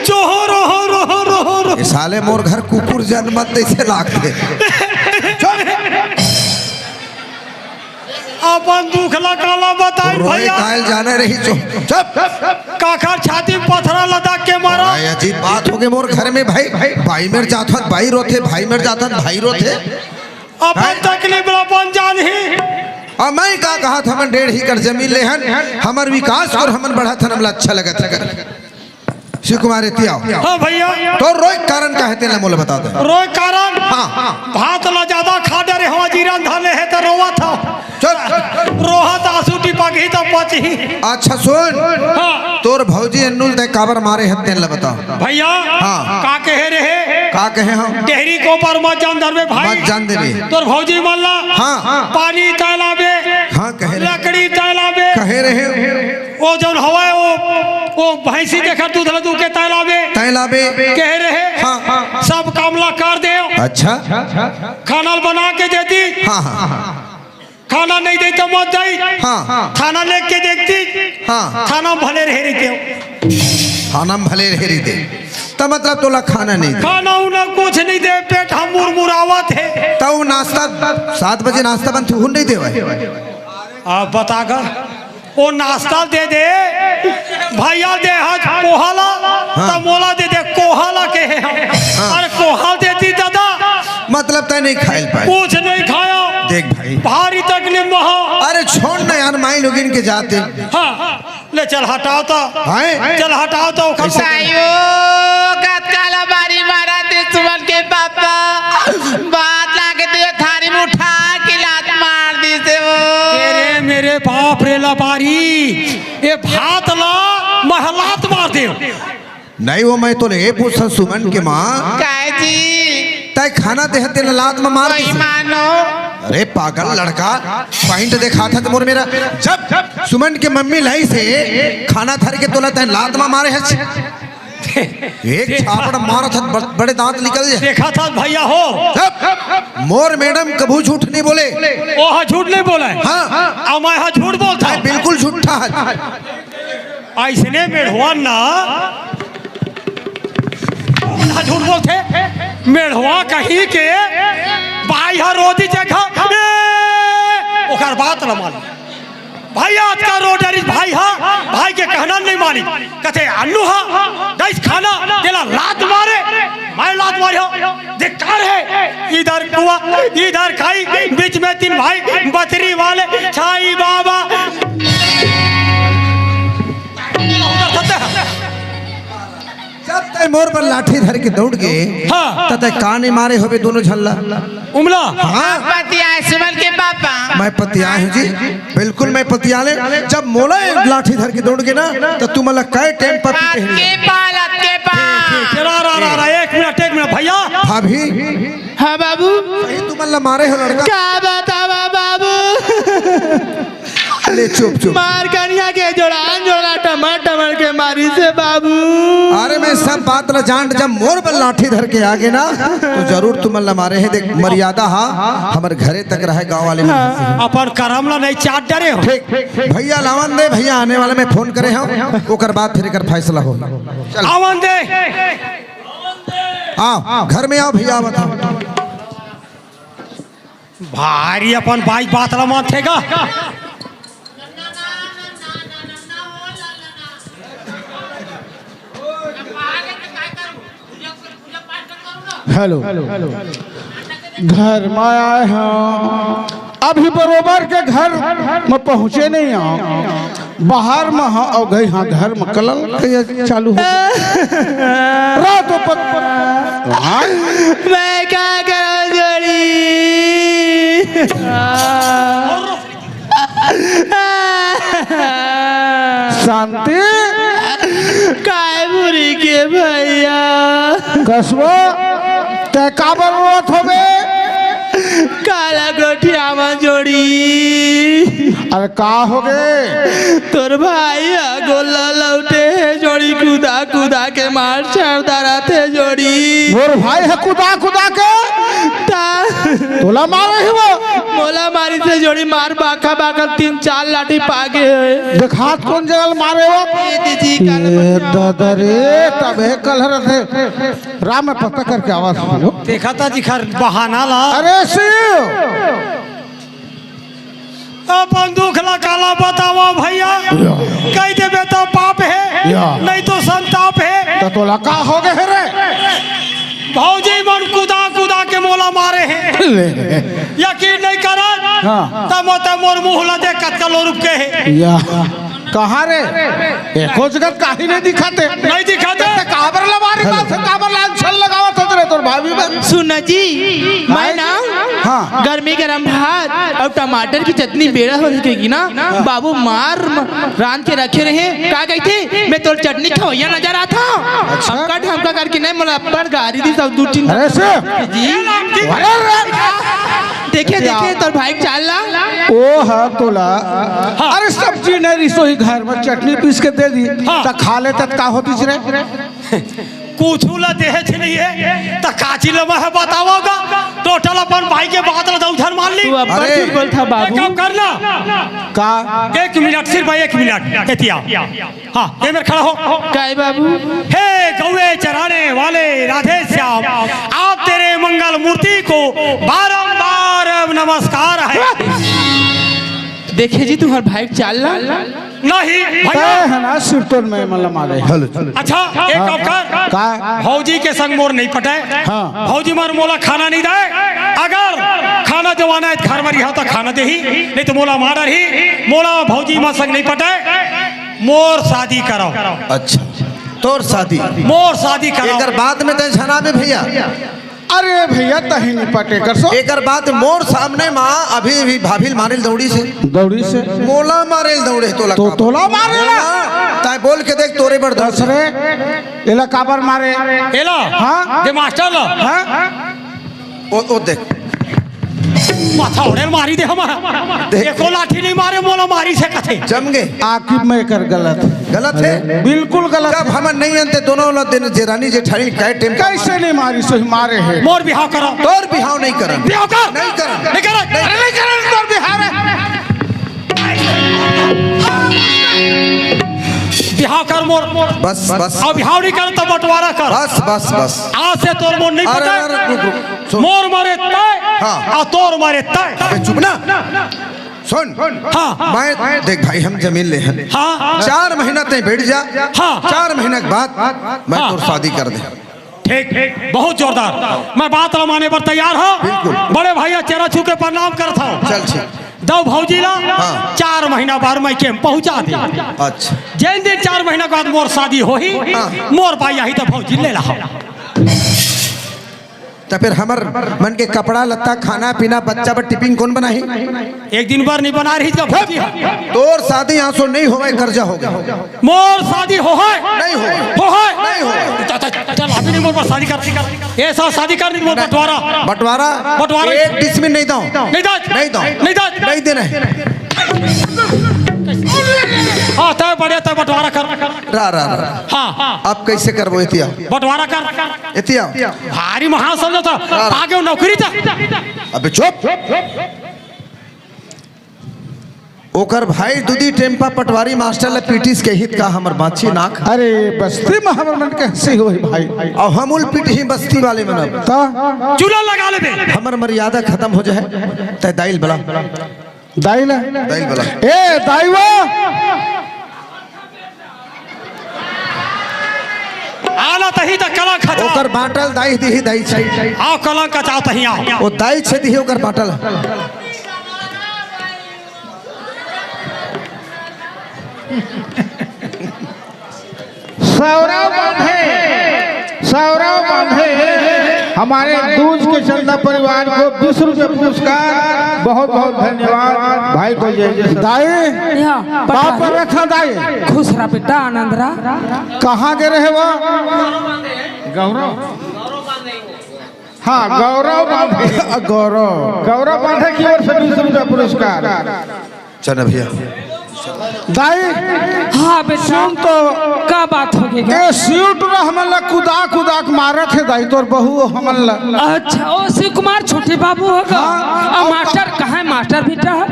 चोहो, रोहो, रोहो, रोहो, रोहो। ए साले मोर घर कुकुर जनमत तइसे लागथे। चुप। अपन दुख ला काला बताई रोए भैया। कायल जाने रही चो-, चुप। काकर छाती में पथरा लदा के मारा। अरे अजीब बात होगे मोर घर में भाई। भाई मेर जात हत भाई रोथे, भाई मेर जात हत भाई रोथे। अपन हैं? तकलीफ ला अपन जानही। अब मैं का कहत हौं, हमन डेढ़ एकड़ जमीन लेहन, हमर विकास अउ हमन बढ़त हन, हमला अच्छा लगत हे। शिव कुमार, एती आव। हाँ भैया। तोर रोए के कारण का हे, तेला मोला बता दे। रोए के कारण? हाँ। भात ला जादा खा डरे हौं, अजीरन धरे हे त रोवत हौं। चुप। रोहत आंसू टिपकही त बचही। अच्छा सुन। हाँ। तोर भौजी अन्नू ल तैं काबर मारे हस, तेला बता। भैया, हाँ। का कहे रहे? का कहे हौं? डेहरी कोपर मत जान देबे भाई। मत जान देबे। तोर भौजी मन ला हाँ। पानी तैं लाबे। हाँ, कहे रहे। लकड़ी तैं लाबे। कहे रहे। ओ जौन हवय, ओ, ओ भैंसी देखत दूध ला दूके तैं लाबे। तैं लाबे। कहे रहे। हाँ। सब काम ला कर देव। अच्छा। खाना बना के देती। हाँ, हाँ। खाना नहीं दे तो मत जाई। हाँ। थाना लेके देखती। हाँ। थाना में भले रहे रहितेव। थाना में भले रहे रहिते। त मतलब तोला खाना नहीं दे। खाना उना कुछ नहीं दे, पेट हा मुरमुरावत हे। त वो नाश्ता, सात बजे नाश्ता बनथे, वो नहीं देवय। अब बता गा, वो नाश्ता दे दे, भैया दे हा कोहा ला, हाँ। त मोला दे दे कोहा ला कहे हम। हाँ। अरे कोहा देती दादा। मतलब तैं नहीं खाइल पाए। कुछ नहीं खाया। देख भाई। भारी तकलीफ में हो। अरे छोड़ ना यार, माई लोगिन के जाते। हाँ, ले चल हटाव तो। हैं? चल हटाव तो, ओखर ऐसे पकड़। आयो, कतका लबारी मारत हे सुमन के पापा। बात लागे तो ये थारी में उठा के लात मार दिस हे वो। अरे मेरे बाप रे लबारी, ये भात ला महलात मार देव। नहीं वो मैं तोले ए पूछत हौं सुमन के माँ। काय जी? तैं खाना देहत तेला लात म मार दिस। बेईमानो। अरे पागल लड़का, पैंट देखात हस त मोर मेर। जब सुमन के मम्मी लाइस हे खाना धर के तोला, तैं लात म मारे हस। एक छापड़ मारत हस, ब-, बड़े दांत निकल जाए। देखात हस भैया हो। जब मोर मैडम कभू झूठ नहीं बोले। ओ हा झूठ नहीं बोले। हाँ। अउ मैं हा झूठ बोलत हौं। बिल्कुल झूठा हे। अइसने मेढ़वा ना, ना झूठ बोलथे। मेढ़वा कहीं के बाई हा रो दिस जगह, ए, ओकर बात न मानी। भाई आज का रो डरिस भाई हा, भाई के कहना नहीं मानी। कथे अन्नू हा दइस खाना, तेला लात मारे, मैं लात मारे हौं। धिक्कार हे। इधर कुआं, इधर खाई, बीच में तीन भाई, बचरी वाले छाई बाबा। जब तैं मोर बर लाठी धर के दौड़ गे, हाँ। त तैं का नहीं मारे होबे दूनों झन ला? उमला। हाँ। पतियाए सुमन के पापा। मैं पतियाए हौं जी। बिल्कुल मैं पतियाले, जब मोला लाठी धर के दौड़ गे ना, त तुमन ला कै टाइम पति कहे। अतके पाल, अतके पाल। रा, रा, रा, रा, एक मिनट, एक मिनट भैया। भाभी। हाँ बाबू। सही तुमन ला मारे हो लड़का। का बतावा बाबू। ले चुप, चुप। मार कनिया के जोड़ान जोड़ा टमर टमर के मारिस हे बाबू। अरे मैं सब बात ला जान, जब मोर बर लाठी धर के आगे ना, त जरूर तुमन ला मारे हे। देख मर्यादा हा, हमर घरे तक रहे, गाँव वाले मन। हाँ। अपन करम ला नहीं चाट डरे हो। ठीक, भैया लावन दे, भैया आने वाले में फोन करे हौं, ओकर बाद फिर एकर फैसला हो। चल। आवन दे। आओ, घर में आओ भैया, बताओ। भारी अपन बाई बात ला मानथे गा। हेलो। घर म आए हंव, अभी बरोबर के घर म पहुंचे नइ हंव, बाहर म हंव अउ गई हंव घर म कलल के चालू हो गे। रात पत हाँ? मैं का करंव जोड़ी? शांति। काय बुरी के भैया? कसबो, तैं काबर रोवत होबे? काला गोठियावंव जोड़ी। अरे का होगे? तोर भाई ह गोल्ला लौटे हे जोड़ी, कूदा कूदा के मार छाड़ डारत हे जोड़ी। मोर भाई ह कूदा कूदा के? ता तोला मारे हे वो? मोला मारिस हे जोड़ी, मार बाखा बाखा तीन चार लाठी पागे हे। देखात कोन जगह ल मारे वो? ये दीदी, काला ए गोठियावंव। दादा रे, तबे कलहरत हे। राम, मैं पता करके आवत हंव। देखा ता जी खर बहाना ला। अरे शिव! अब बंदूक ला काला बतावंव भैया, या। कहि देबे त पाप हे, या। नहीं तो संताप हे। त तोला का होगे हे रे? भौजी मन कूदा कूदा के मोला मारे हे। ले। यकीन नइ करत? हाँ। त मोर मुंह ला देख, कतका लोरुप के हे। या। कहाँ रे? एको जगह काहीं नइ दिखत हे। नइ दिखत हे। त काबर ला मारे, हेलो। बात हे, काबर ला अंचल लगावत हस रे तोर भाभी बा? सुन जी, मैं ना हाँ। गर्मी गरम भात अउ टमाटर के चटनी बेरा हो सकेगी ना, बाबू मार म-, रांध के रखे रहे। का कहिथे, मैं तोर चटनी खवइया नजर आथंव। अच्छा। हमका ढमका करके नहीं, मोला अब्बड़ गारी दिस अउ दू तीन अरे से। जी। अरे रे। देखे, देखे, तोर भाई के चाल ला। ओ ह तोला। हाँ। अरे सब्जी नहीं रिसोई घर म, चटनी पीस के दे दी, हाँ। त खा लेते त का होतिस रे? कुछू ला देहे च नहीं हे, त काची ला मैं बतावंव गा? टोटल अपन भाई के बात ला दऊ झन मान ली। तू अब्बड़ अरे। झूठ बोलथस बाबू। एक काम करना। का? एक मिनट, सिर्फ एक मिनट, एती आ। हाँ, ए मेर खड़ा हो। काय बाबू? हे गौवे चराने वाले राधे श्याम, आप तेरे मंगल मूर्ति को बारंबार नमस्कार है। देखे जी, तुम्हार भाई के चाल ला। नहीं भैया। तय है ना, सिरतोन में मतलब मारे। हेलो। अच्छा, एक हाँ। काम कर। का? भौजी के संग मोर नहीं पटे। हाँ। भौजी मार मोला खाना नहीं दे। अगर खाना देवाना हे त घर म रिहा त खाना देही, नहीं त मोला मार डरही। मोला भौजी मार संग नहीं पटे। मोर शादी कराओ। अच्छा, तोर शादी। मोर शादी कराओ। एकर बाद में तय झन आबे भैया। अरे भैया, तहीं निपटे कर सो। एकर बाद मोर सामने माँ अभी भी भाभी ल मारे ल दौड़ी से। दौड़ी से। मोला मारे ल दौड़े हे तोला तो काबर? तोला मारे ला? हाँ, तय बोल के देख तोरे बड़ दस दौड़। रे, एला काबर मारे? एला? हाँ? दे मास्टर ला। हाँ? ओ, ओ देख। माथा ओढ़े ल मारी दे हमारा। देख। एको लाठी नहीं मारे, मोला मारिस हे कथे। जम गे। आकिब में कर गलत। गलत हे? बिल्कुल गलत जब हे। हमन नहीं अंते दोनों ला दिन जेरानी जेठानी काय टाइम कैसे नहीं मारिस हे, मारे हे। मोर बिहाव करो। तोर बिहाव नहीं करन। बिहाव कर। नहीं करन। नहीं करन। अरे नहीं करन, तोर बिहाव हे। बिहाव कर मोर। बस, बस। अब बिहाव नहीं कर त बंटवारा कर। बस, बस, बस। आज से तोर मोर नहीं अरे, पटे। अरे, रुक, रुक, सुन। मोर मरे तय, हाँ। अउ तोर मरे तय। अबे चुप ना। सुन। हाँ। मैं, देख भाई, हम जमीन ले हन। हाँ। चार महीना तय बैठ जा। हाँ। चार महीना के बाद मैं हाँ। तोर शादी कर दे। ठीक, बहुत जोरदार। मैं बात ला माने बर तैयार हंव। बिल्कुल। बड़े भैया चेरा छू के प्रणाम करत हंव। चल ठीक। दव भौजी ला, हाँ। चार महीना बाद मैं के पहुंचा दे। अच्छा। जेन दिन चार महीना के बाद मोर शादी होही, हाँ। मोर बाई आही त भौजी ले ला। त फिर हमर मन के कपड़ा लत्ता, खाना पीना, बच्चा बर टिफिन कोन बनाही? एक दिन बर नहीं बना रही जब भौजी ह। तोर शादी आंसू नहीं होवे, कर्जा हो गया। मोर शादी होहे। नहीं होवे। होहे। नहीं होवे। चल, चल, चल, अभी नहीं मोर शादी कर। ऐसा शादी कर नहीं मोर बंटवारा। बंटवारा। बंटवारा। एक डिसमिल नहीं दो। नहीं दो। नहीं दो। नहीं दो। नहीं देना है। हाँ, तय बढ़िया, तय बंटवारा कर। रा, रा, रा। हाँ। अब कैसे करबो एतिया? बंटवारा कर। एतिया। भारी महान समझो था। रा, रा। आगे नौकरी था। अबे चुप। ओकर भाई दूदी टेम्पा पटवारी मास्टर ल पीटिस के हित का हमर बाछी नाक। अरे बस्ती में हमर मन के हंसी होही भाई। अउ हम उल पीटही बस्ती वाले मन। का? चूल्हा लगा लेबे। हमर मर्यादा खत्म हो जाए। तय दाई ल बला। दाई ल? दाई ल बला। ए दाई वो। आला तही त कलंक हचा। ओकर बाटल दाई दिही, दाई छै। आओ कलंक हचा तही आओ। ओ दाई छै दिही ओकर बाटल। सौरव बांधे, सौरव बांधे, हमारे दूज के चंदा परिवार को बीस रुपए पुरस्कार। बहुत बहुत धन्यवाद भाई को, जय जय सत। दाई, या, बाप पटवारी। रखा दाई। खुश रहा बेटा, आनंद रहा। कहाँ गे रहे वो? गौरव। हाँ, गौरव बांधे। गौरव। गौरव बांधे की ओर से बीस रुपया पुरस्कार। चल भैया। दाई, हाँ बेटा। सुन तो। का बात हो गई? ए, सूट ला हमन ला कुदा कुदा के मारत हे दाई, तोर बहू हमन ला। अच्छा, ओ शिव कुमार छोटे बाबू होगा। हाँ, और अब मास्टर कहाँ है? मास्टर बेटा है?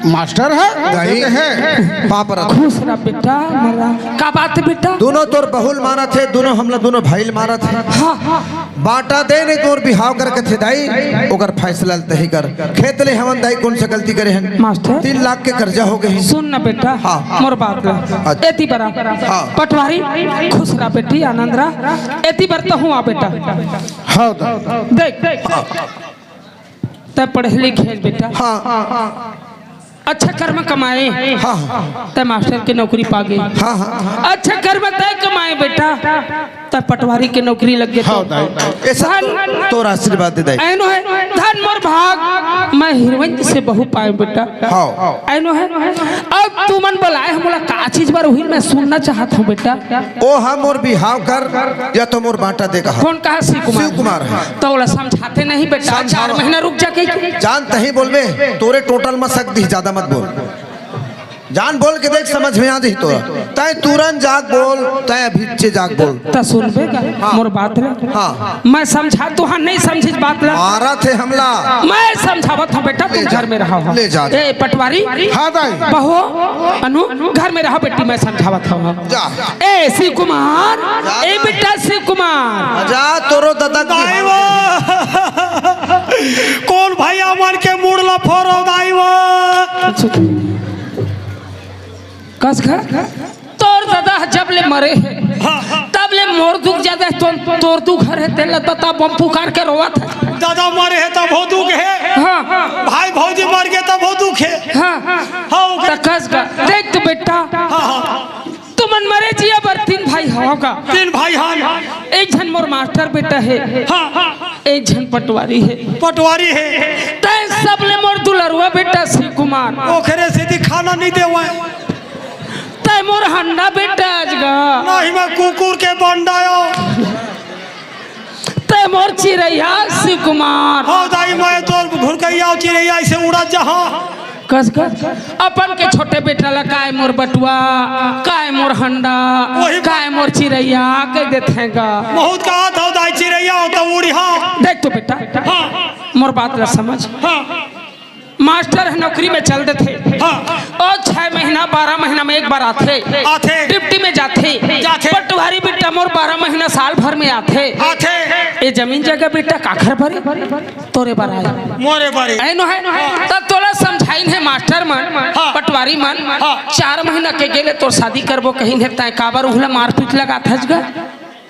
मास्टर है? दाई, है। बाप रे। खुश रहा बेटा, मरा। का बात है बेटा? दोनों तोर बहू ल मारत हे, दोनों हमला, दोनों भाई ल मारत हे। हाँ, हाँ। बांटा दे, नहीं तोर बिहाव करके थे दाई, ओकर फैसला ल तही कर। खेत ले हवन दाई, कौन सा गलती करे हन? मास्टर। तीन लाख के कर्जा हो गए। सुन ना बेटा, हाँ। मोर बात ला। अच्छा। एती बरा। हाँ। पटवारी, खुश रहा बेटी, आनंद रहा। एती बर तहूँ आ बेटा। हाँ दाई। देख, हाँ। तै पढ़े लिखे बेटा। हाँ। अच्छा कर्म कमाए। हाँ, हाँ। तै मास्टर के नौकरी पागे। हाँ, हाँ, हाँ। अच्छा कर्म तै कमाए बेटा, तै पटवारी के नौकरी लग गए। हाँ, तो दाई। ऐसा धन तो, तोर आशीर्वाद दे दाई। ऐनो है, धन मोर भाग, मैं हीरोइन से बहू पाए बेटा। हाँ। ऐनो है। अब तुमन बुलाए हम बोला का चीज बर, वही मैं सुनना चाहत हूँ बेटा। ओ हम मोर बिहाव कर या तो मोर बांटा दे कहा। कौन कहा? शिव कुमार। शिव कुमार है। तो बोला समझाते नहीं बेटा, समझावा। चार महीना रुक जा के। जान तही बोलबे, तोरे टोटल में सक दी, ज्यादा मत बोल। जान बोल के देख, समझ में आ जाही तोरा। तय तुरंत जाग बोल, तय अभिच्चे जाग बोल। त सुनबे का? हाँ। मोर बात ला। हाँ। मैं समझा, तुहां नहीं समझिस बात ला। मारा थे हमला। मैं समझावत हूँ बेटा, तू ले जा। घर में रहा हो। ले जा। ए पटवारी। हाँ दाई। बहू, अनु, घर में रहा बेटी, मैं समझावत हूँ। जा। ए शिव कुमार, जा, ए जा। बेटा शिव कुमार। जा, तोरो ददक दाई वो। कौन भैया मन के मूड़ ला फोरो दाई वो? अच्छा, अच्छा। कस घर? तोर दादा जब ले मरे हे, हाँ, हाँ। तब ले मोर दुख ज्यादा हे, तोर, तोर दुख हर हे, तेला बता, बम पुकार के रोवत हे। दादा मरे हे तब हो दुख हे। हाँ। भाई भौजी मर गए तब हो दुख हे। हाँ। हाँ, ओकर त कस घर। देख तो बेटा, हाँ, हाँ। तुमन मरे जिया बर तीन भाई हव का? तीन भाई हन। एक झन मोर मास्टर बेटा हे। हाँ, हाँ। एक झन पटवारी हे। पटवारी हे। तय सबले मोर दुलरुआ बेटा शिव कुमार। ओखरे सेती खाना नहीं देवय। तय मोर हंडा बेटा अजगा। नहीं, मैं कुकुर के बंडा आयो। तय मोर चिरैया शिव कुमार। हो दाई, मैं तोर घुरकैया चिरैया ऐसे उड़ा जहाँ। कस, कस। अपन के छोटे बेटा ला काय मोर बटुआ, काय मोर हंडा, वही काय मोर चिरैया कह देथे गा। बहुत कहा था दाई चिरैया हो तो उड़ी, हाँ। देख तो बेटा, हाँ। मोर बात ला समझ। हाँ। मास्टर ह नौकरी में चल देथे। हाँ। और छह महीना, बारह महीना में एक बार आथे। आथे। ड्यूटी में जाथे। जाथे। पटवारी बेटा मोर बारह महीना, साल भर में आथे। आथे। ए जमीन जगह बेटा काखर भरे? तोरे बर आए। मोरे बर। ऐ नो है। हाँ। तब तोला समझाइन हे मास्टर मन, हाँ। पटवारी मन, हाँ। चार महीना के गेले तोर शादी करबो कहिन हे, तैं काबर उहला मारपीट लगाथस गा?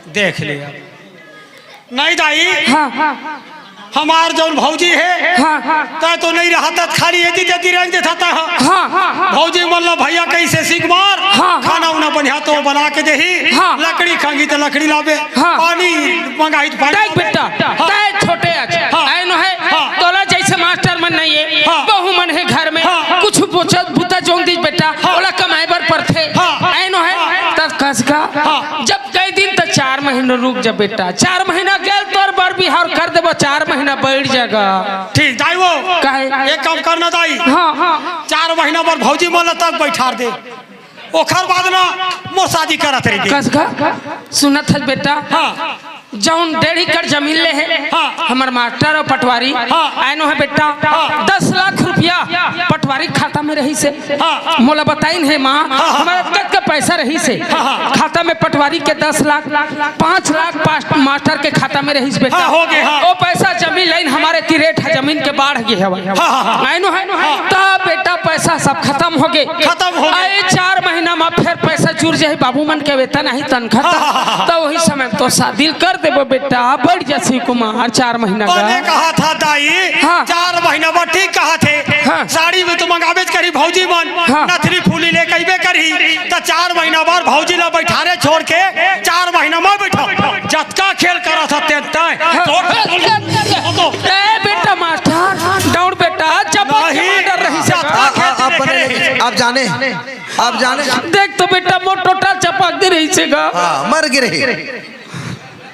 देख लिया। नहीं दाई। हाँ। हमार जौन भौजी हे, हाँ। तैं तो नहीं रहा, तत खाली एती तेती रंग देथा ता। हाँ। भौजी मन ला भैया कहिसे शिव कुमार, हाँ। खाना उना बढ़िया तो बना के देही, हाँ। लकड़ी खांगी तो लकड़ी लाबे, हाँ। पानी मंगाही तो पानी देख लाबे। बेटा, हाँ। तैं छोटे अच, हाँ। ऐ नो है, हाँ। तोला जैसे मास्टर मन नहीं है, हाँ। बहू मन है घर में, हाँ। कुछ बोचत बुता जोंग दी बेटा, हाँ। ओला कमाए बर पड़थे, हाँ। ऐ नो है, हाँ। तब कस का, हाँ। जब कई दिन त चार महीना रुक जा बेटा, चार महीना गेल तोर बर बिहाव कर देबो, चार महीना बैठ जा गा। ठीक दाई वो। काहे? एक काम करना दाई। हाँ, हाँ। चार महीना बर भौजी मन ला तक बैठार दे, ओखर बाद ना मोर शादी करत रहिबे। कस का? सुनत हस बेटा? हाँ। जौन डेढ़ एकड़ जमीन ले हे, हाँ। हमर मास्टर और पटवारी, हाँ। ऐ नो है बेटा, हाँ। दस लाख रुपया पटवारी खाता में रहिसे। हाँ। मोला बताइन हे माँ, हाँ, हाँ। हमर कतका पैसा रहिसे। हाँ, हाँ। खाता में पटवारी के दस लाख, पाँच लाख पास-, मास्टर के खाता में रहिस बेटा। हाँ, हो गे, हाँ। ओ पैसा जमीन लाइन हमर एती रेट ह जमीन के बाढ़ गे हवय। हाँ, हाँ, हाँ। ऐ नो है? हाँ। त बेटा पैसा सब खतम हो गे। खतम हो गे। अई चार महीना में फेर पैसा चुर जाही बाबू मन के वेतन आही, तनखा त, हाँ, हाँ, हाँ। त वही समय तो शादी कर देबो बेटा, बढ़ जा शिव कुमार, चार महीना का। बने कहा था दाई, हाँ। चार महीना बर ठीक कहा थे। हाँ। साड़ी में तो मंगाबेच करी भौजी मन, हाँ। नथरी फूली ले कइबे करी, त चार महीना बर भौजी ला बैठारे छोड़ के चार महीना में बैठा, जतका खेल करा था तेन तय। हाँ। छोड़, छोड़, छोड़, छोड़। ए बेटा मास्टर, दौड़ बेटा, जब नहीं, डर रही से। जतका खेल आ, आ, देखे अपने रही। आप जाने, आप जाने। देख तो बेटा, मोर टोटा चपक दे रही से गा। हाँ, मर गिरे।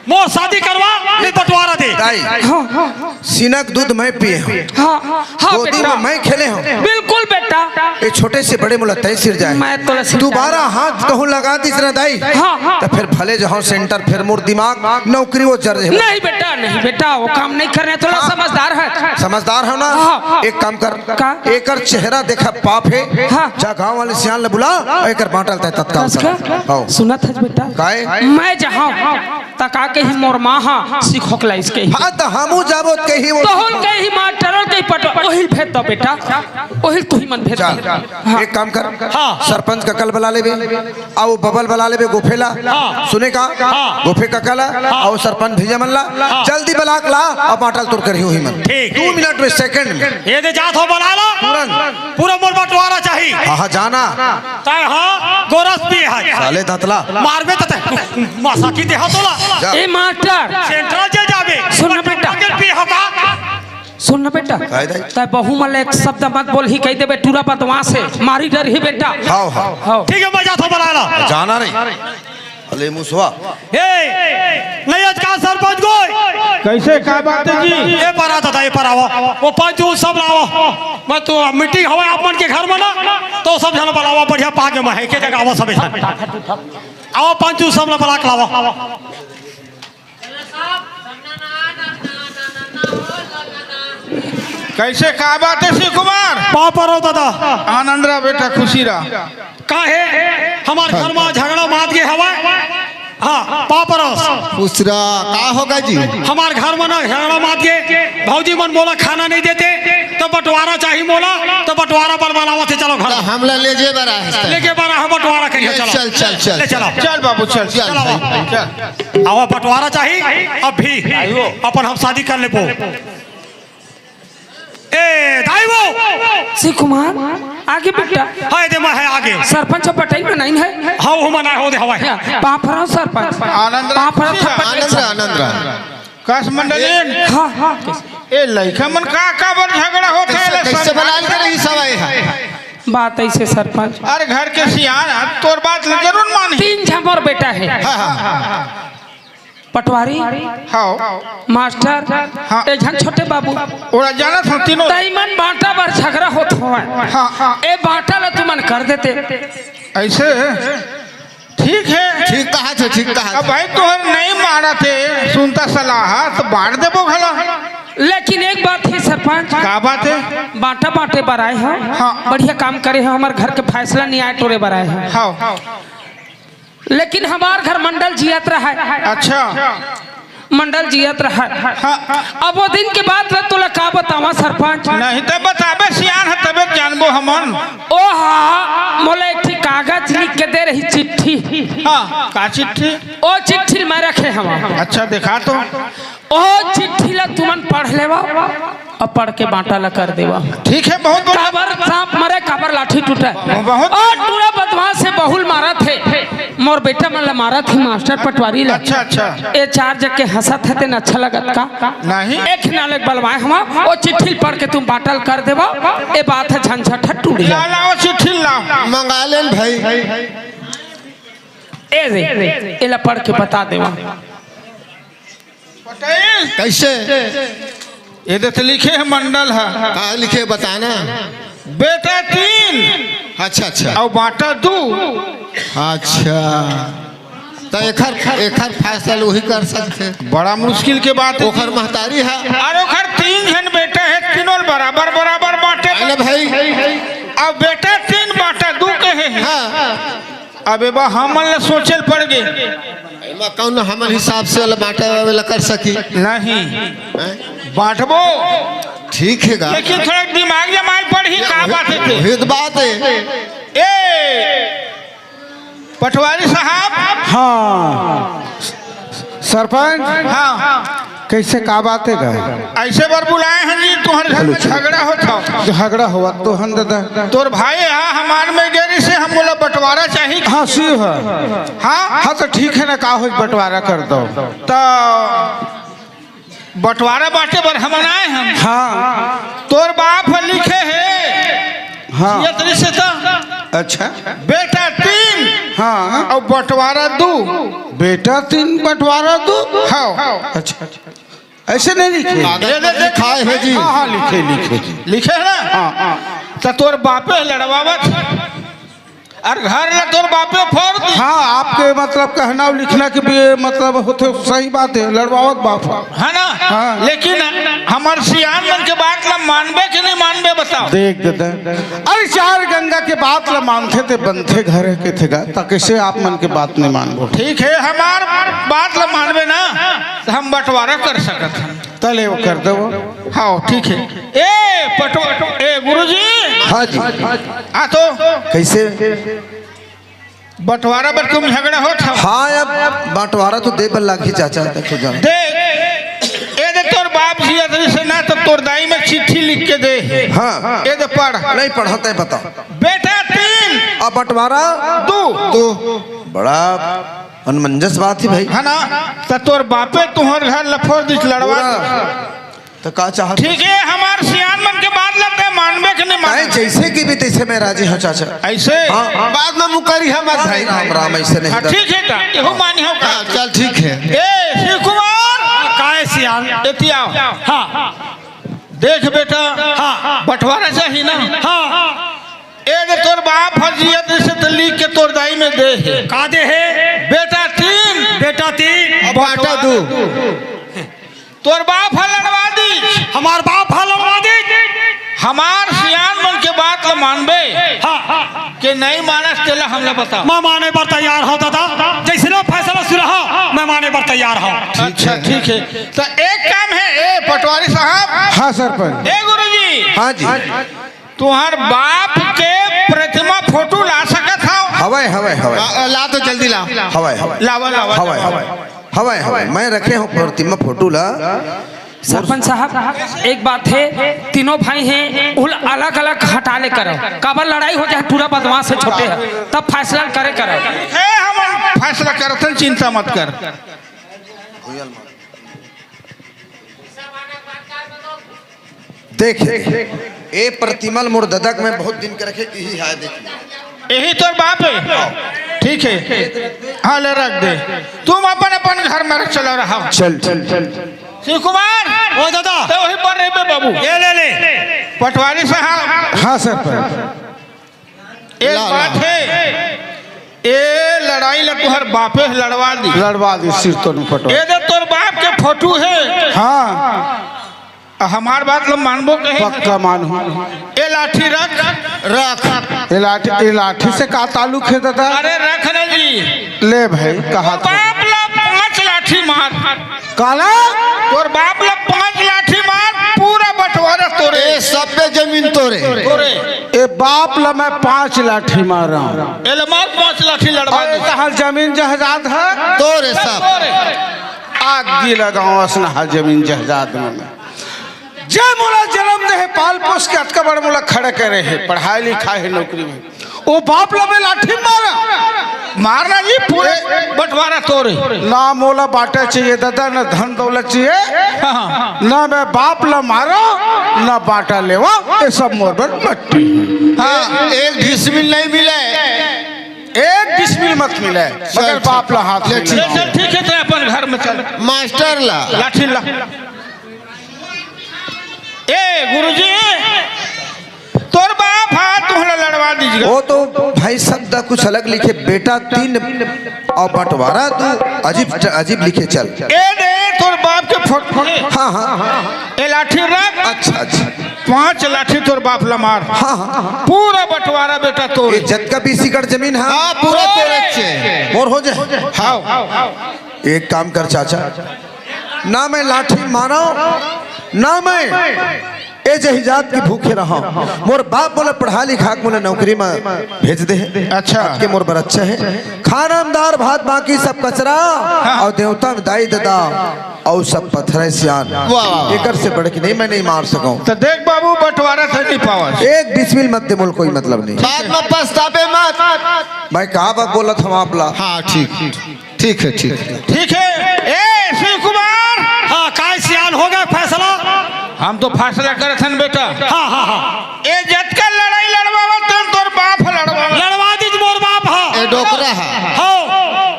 मोर शादी करवा, नहीं बंटवारा दे। दाई, हाँ, हाँ, हाँ। सीना के दूध मैं पिए हूँ। हाँ, हाँ, हाँ, गोदी बेटा। में मैं खेले हूँ। बिल्कुल बेटा। ये छोटे से बड़े मुला तय सिर जाए। मैं तो लसिर दोबारा जाए। हाथ कहूँ लगा दिस ना दाई। हाँ, हाँ। तो फिर भले जहाँ सेंटर, फिर मोर दिमाग नौकरी वो जर रहे। नहीं बेटा, नहीं बेटा, वो काम नहीं करने, थोड़ा हाँ। समझदार है। समझदार हो ना? हाँ। एक काम कर। का? एकर चेहरा देखा पाप है। हाँ। जा गाँव वाले सियान ले बुला, एकर बांटल तय तत्काल कस का? आओ। सुनत हस बेटा? काय? मैं जहाँ त का कही मोर माँ हा सिखोकला इसके ही। हाँ, त हमू जाबो त कही वो तोहल कही मास्टरल कही पटवा, ओहिल भेज दो बेटा, ओहिल तुही मन भेज चल, दो। हाँ। एक काम कर, हाँ। सरपंच कका ल बला लेबे, अउ बबल बला लेबे, गोफे ला। हाँ। सुने का? हाँ। गोफे कका ला, हाँ। अउ सरपंच भैया मन ला, हाँ। जल्दी बला के ला, अउ बांटल तोर करही ओही मन। ठीक। दू मिनट में, सेकंड में। ये दे जात हो बला ला। तुरंत। पूरा मोर बंटवारा चाही। हाँ, हाँ, जाना। तय हाँ, गोरस पी है। साले दतला। मारबे त तय। मसाकी दे हा तोला। जा। ए मास्टर, सेंट्रल जेल जाबे। सुन ना बेटा। जेल पी हो का? सुन ना बेटा। काय दाई? तय बहू मन एक शब्द मत बोलही, कहि देबे टूरा बदमाश हे, मारी डरही बेटा। हाव, हाव। हाव। ठीक है, मैं जात हो बला ला। जाना नहीं। अले मुसवा। ए, नहीं आज का सरपंच गोय। कैसे, का बात है जी? ए पर आ दादा, ए पर आवा। वो पंच वो सब लावा। मैं तो मीटिंग हवा आप मन के घर में ना, तो सब झन बलावा, बढ़िया पाके में है, के जगह आवा सब झन। आवा पंच वो सब ला बला के लावा। कैसे, का बात है शिव कुमार? पाँव परव दादा। आनंद रहा बेटा, खुशी रहा। का हे, हमार घर में झगड़ा मात गे हवय। हाँ, पाँव परव। खुश रहा, का होगा जी? हमार घर में ना झगड़ा मात गे, भौजी मन मोला खाना नहीं देते, तो बंटवारा चाही मोला, तो बंटवारा बर बलावत हे, चलो घर। तो हमला ले जे बर आए हस। लेके बर आए, बंटवारा करिए, ये चलो। चल, चल, चल, ले चलो। चल बाबू, चल, चल चलो। भाई, चल। आवा, बंटवारा चाही, अब भी अपन हम शादी कर लेबो। ए, दाई वो। शिव कुमार, आगे बेटा। हाय दे, मैं है आगे। सरपंच पटई में नहीं है। हाँ, वो मना हो दे हवाई। पाँव परव सरपंच। आनंद रहा, पाँव परव खुशी रहा। थप्पड़ आनंद रहा, आनंद रहा। कस मंडलीन। हाँ, हाँ। ए लइका मन का, का बर झगड़ा होत हे? कैसे, कैसे बलाल के रही सवाई है? बात ऐसे सरपंच। अरे घर के सियान, तोर बात ल जरूर मानही। तीन झन मोर बेटा हे। हाँ, हाँ। पटवारी, हाँ। मास्टर, हाँ। एक झन छोटे बाबू। ओला जानत हो तीनों। तई मन बांटा बर झगड़ा होत हवय। हाँ, हाँ। ए बांटा ला तुमन कर देते। ऐसे? ठीक है। ठीक कहा थे, ठीक कहा अब थे। भाई तोहर नहीं मानत हे, सुनता सलाह, तो बांट देबो घला। लेकिन एक बात हे सरपंच। का बात हे? बांटा बांटे बर आए हो। हाँ। बढ़िया काम करे हो, हमार घर के फैसला न्याय टोरे बर आए हो। हाँ। लेकिन हमार घर मंडल जियत रहा है। अच्छा। मंडल जियत रहा है। हाँ। अब वो दिन के बात ला तोला का बतावा सरपंच? नहीं तो बताबे, सियान है तबे जानबो हमन। ओ हाँ, मोला एक ठी कागज लिख के दे रही, चिट्ठी। हाँ, का चिट्ठी? ओ चिट्ठी मैं रखे हवा। अच्छा, दिखा तो। ओ चिट्ठी ला तुमन पढ़ लेवा। अब पढ़ के बांटा ला कर देवा। ठीक है, बहुत बढ़िया। काबर सांप मरे, काबर लाठी टूटे। बहुत ओ टूरा बदमाश हे, बहुल मारत हे। मोर बेटा मन ला मारत हे मास्टर पटवारी ला। अच्छा, अच्छा। ए चार जग के हंसत हे, तेन अच्छा लगत का? नहीं। एक नाले बलवाए हवा, ओ चिट्ठी पढ़ के तुम बांटा ला कर देवा। ए बात हे झंझट हे टूरी। ला, लाओ चिट्ठी लाओ। मंगा लेन भाई। ए रे, एला पढ़ के बता देवा। पटेल। कैसे? ये दे तो लिखे हे मंडल हे। का लिखे बताना? बेटा तीन। अच्छा, अच्छा। अउ बांटा दू। अच्छा। तो एखर, एखर फैसला वही कर सकथे। बड़ा मुश्किल के बात हे। ओखर महतारी हे। अरे ओखर तीन झन बेटा हे, तीनों बराबर, बराबर बांटे। अरे भाई। अब बेटा तीन बांटा दू कहे हे। हाँ। अब एमा हमन ला सोचे ल पड़ गे। एमा कौन हमन हिसाब से वाला बांटे वाला कर सकी? नहीं। हैं? बांटबो। ठीक हे गा। लेकिन थोड़ा दिमाग जमाए ल पड़ही, का बात हे ते? वही तो बात हे। ए, पटवारी साहब। हाँ। सरपंच। हाँ। कैसे, का बात हे गा? ऐसे बर बुलाए हैं जी, तुम्हारे घर में झगड़ा होत हौ। झगड़ा होवत तो हन दादा। तोर भाई हा हमार में गेरी से हम बोला बंटवारा चाही। हाँ, सी है। हाँ? हाँ, तो ठीक है ना, का हो, बंटवारा कर दो। तो बंटवारा बांटे बर हमन आए हन। हाँ। तोर बाप ह लिखे हे। हाँ। ये तरी से तो। अच्छा। बेटा तीन। हाँ। अउ बंटवारा दू। बेटा तीन, बंटवारा दू। हाँ। अच्छा, अच्छा। ऐसे नहीं लिखे। कागज ये दे, में दे। लिखाए हे जी। हाँ, हाँ, लिखे, लिखे। लिखे हे ना? हाँ, हाँ। तो तोर बापे लड़वावत। अउ घर ला तोर बापे फोर दी। हाँ, आपके मतलब कहना लिखना के भी मतलब होथे, सही बात हे, लड़वावत बाप। हे ना? हाँ। लेकिन हमर सियान मन के बात ला मानबे कि नहीं मानबे, बताओ। देख दादा, अरे चार गंगा के बात ला मानथे ते बनथे घर के थे गा, त कैसे आप मन के बात नहीं मानबो? ठीक हे, हमार बात ला मानबे ना, त हम बंटवारा कर सकत हन। तले वो कर दो। हाँ, ठीक हे। ए, पटवा-, ए, गुरुजी। हाँ जी। आ तो। कैसे? बंटवारा बर तुम झगड़ा होत हव। हाँ, अब बंटवारा तो दे बर लागही चाचा, देखो जान। दे, ए दे तोर बाप जी अदरी से ना तो तोर दाई में चिट्ठी लिख के दे। हाँ। ए दे पढ़। नहीं पढ़त हे, बताओ। बेटा तीन। अब बंटवारा दू। दू। बड़ा अनमंजस बात हे भाई। हे ना? त तोर बापे तुहर घर लफोर दिस, लड़वा पूरा। दिस। त का चाहत? ठीक हे, हमार सियान मन के बात ला ते मानबे के नहीं मानबे? जैसे कि भी तैसे मैं राजी हूँ चाचा। ऐसे? हाँ। बाद में मुकरी हम मत भाई। राम राम, ऐसे नहीं हाँ, ठीक हे त, एहू मानी हो का? हाँ, चल ठीक हे। ए, शिव कुमार। का हे सियान? एती आओ। हाँ। देख बेटा, हाँ। बंटवारा चाही ना? हाँ। ए दे तोर बाप ह जियत से त लिख के तोर दाई में दे हे। का दे हे? बेटा तीन। बेटा तीन। अब बांटा दू। तोर बाप ह लड़वा दी। हमार बाप ह लड़वा दी। हमार सियान मन के बात ल मानबे हाँ। के नहीं मानस, तेला हमला बता। मैं माने बर तैयार हूँ दादा, जैसे लो फैसला सुना हो, मैं माने बर तैयार हूँ। अच्छा, ठीक हे। त एक काम हे, ए पटवारी साहब। हाँ सरपंच। ए गुरुजी। हाँ जी। तुहर बाप के प्रतिमा फोटो ला सकत हव? हवय, हवय, हवय। आ, ला तो जल्दी ला। हवय, हवय। लावा, लावा, हवय, लावा। हवय। हवय, हवय। मैं रखे हूँ प्रतिमा फोटो ला। सरपंच साहब, एक बात हे, तीनों भाई हे, उल अलग-अलग हटा ले करो। काबर लड़ाई हो जाए, पूरा बदमाश हे, छोटे हे, तब फैसला करे करो। हे, हम फैसला करथन, चिंता मत कर। देखे, ए प्रतिमा ल मोर ददा के मैं बहुत दिन के रखे, इही हे, देख। यही तोर बाप हे? ठीक हे। हाँ, ले रख दे। तुम अपन, अपन घर में रख, चला रहा। चल, चल, चल। शिव कुमार। ओ दादा। तो वही पर रहिबे बाबू। ये ले ले। पटवारी साहब। हाँ सर। एक ला, बात ला। हे, ए लड़ाई ला तुहर बापे ह लड़वा दी। लड़वा दी, सिर तो नहीं पटवा। ए दे तोर बाप के फोटो हे। हाँ। आ, हमार बात ला मानबो कहे? पक्का मानहूँ। ए लाठी रख। रख। ए लाठी, ए लाठी से का ताल्लुक हे दादा? अरे रख ना जी। ले भाई, कहा तो। बाप ला पांच लाठी मार। काला? तोर बाप ला पांच लाठी मार, पूरा बंटवारा तोरे। ए, सब पे जमीन तोरे। तोरे। ए बाप ला मैं पांच लाठी मारा हूँ। ए ला मार पांच लाठी लड़वा अरे दे। तहार जमीन जायदाद हे? तोरे सब। तोरे। आगी लगाओ असना हा जमीन जायदाद में। जे मोला जन्म दे हे, पाल पोस के अतका बड़ मोला खड़ा करे हे, पढ़ाई लिखाई हे, नौकरी में। ओ बाप ला मैं लाठी मारा। मारना जी, पूरे बंटवारा तोरे। ना मोला बांटा चाहिए दादा, ना धन दौलत चाहिए। हाँ। ना मैं बाप ला मारा, ना बांटा लेवा, ये सब मोर बर मट्टी हे। हाँ। एक डिसमिल नहीं मिले। एक डिसमिल मत मिले, मगर चल, बाप ला हाथ ले, मिले। चल, ठीक हे, तो अपन घर में चल। मास्टर ला। लाठी ला। ए गुरुजी, तोर बाप हा तुहला लड़वा दीजिएगा। वो तो भाई शब्द कुछ अलग लिखे, बेटा तीन और बंटवारा दू, अजीब अजीब लिखे चल। ए दे तोर बाप के फोटो। हाँ, हाँ। ए लाठी रख। अच्छा, अच्छा। पांच लाठी तोर बाप ला मार। हाँ, हाँ, हाँ। पूरा बंटवारा बेटा तोर। ये जतका बीस एकड़ जमीन हे। हाँ, पूरा तोरे चे। मोर हो जाए। हाँ। एक काम कर चाचा, ना मैं लाठी मारा, ना मैं ए जहिजात के भूखे रहंव, मोर बाप मोला पढ़ा लिखा के मोला नौकरी म भेज दे हे। अच्छा। के मोर बर अच्छा हे। खाना म दार भात, बाकी सब कचरा, हाँ। अउ देवता म दाई ददा, अउ सब पत्थर हे सियान। वाह, वाह, वाह। एकर से बढ़ के नहीं, मैं नहीं मार सकंव। त देख बाबू, बंटवारा त नहीं पावस। एक बिस्मिल मत दे, मोला कोई मतलब नहीं। बाद म पछताबे मत। मैं का बात बोलत हंव आप ला? हाँ, ठीक, ठीक हे, ठीक हे। ठीक हे। ए, शिव कुमार। हाँ, काय सियान, होगे फैसला? हम तो फैसला करत हन बेटा। हाँ, हाँ, हाँ। ए, जतका लड़ाई लड़वावत हन, तोर बाप ह लड़वावत। लड़वा दीज, मोर बाप ह। ए, डोकरा ह। हो।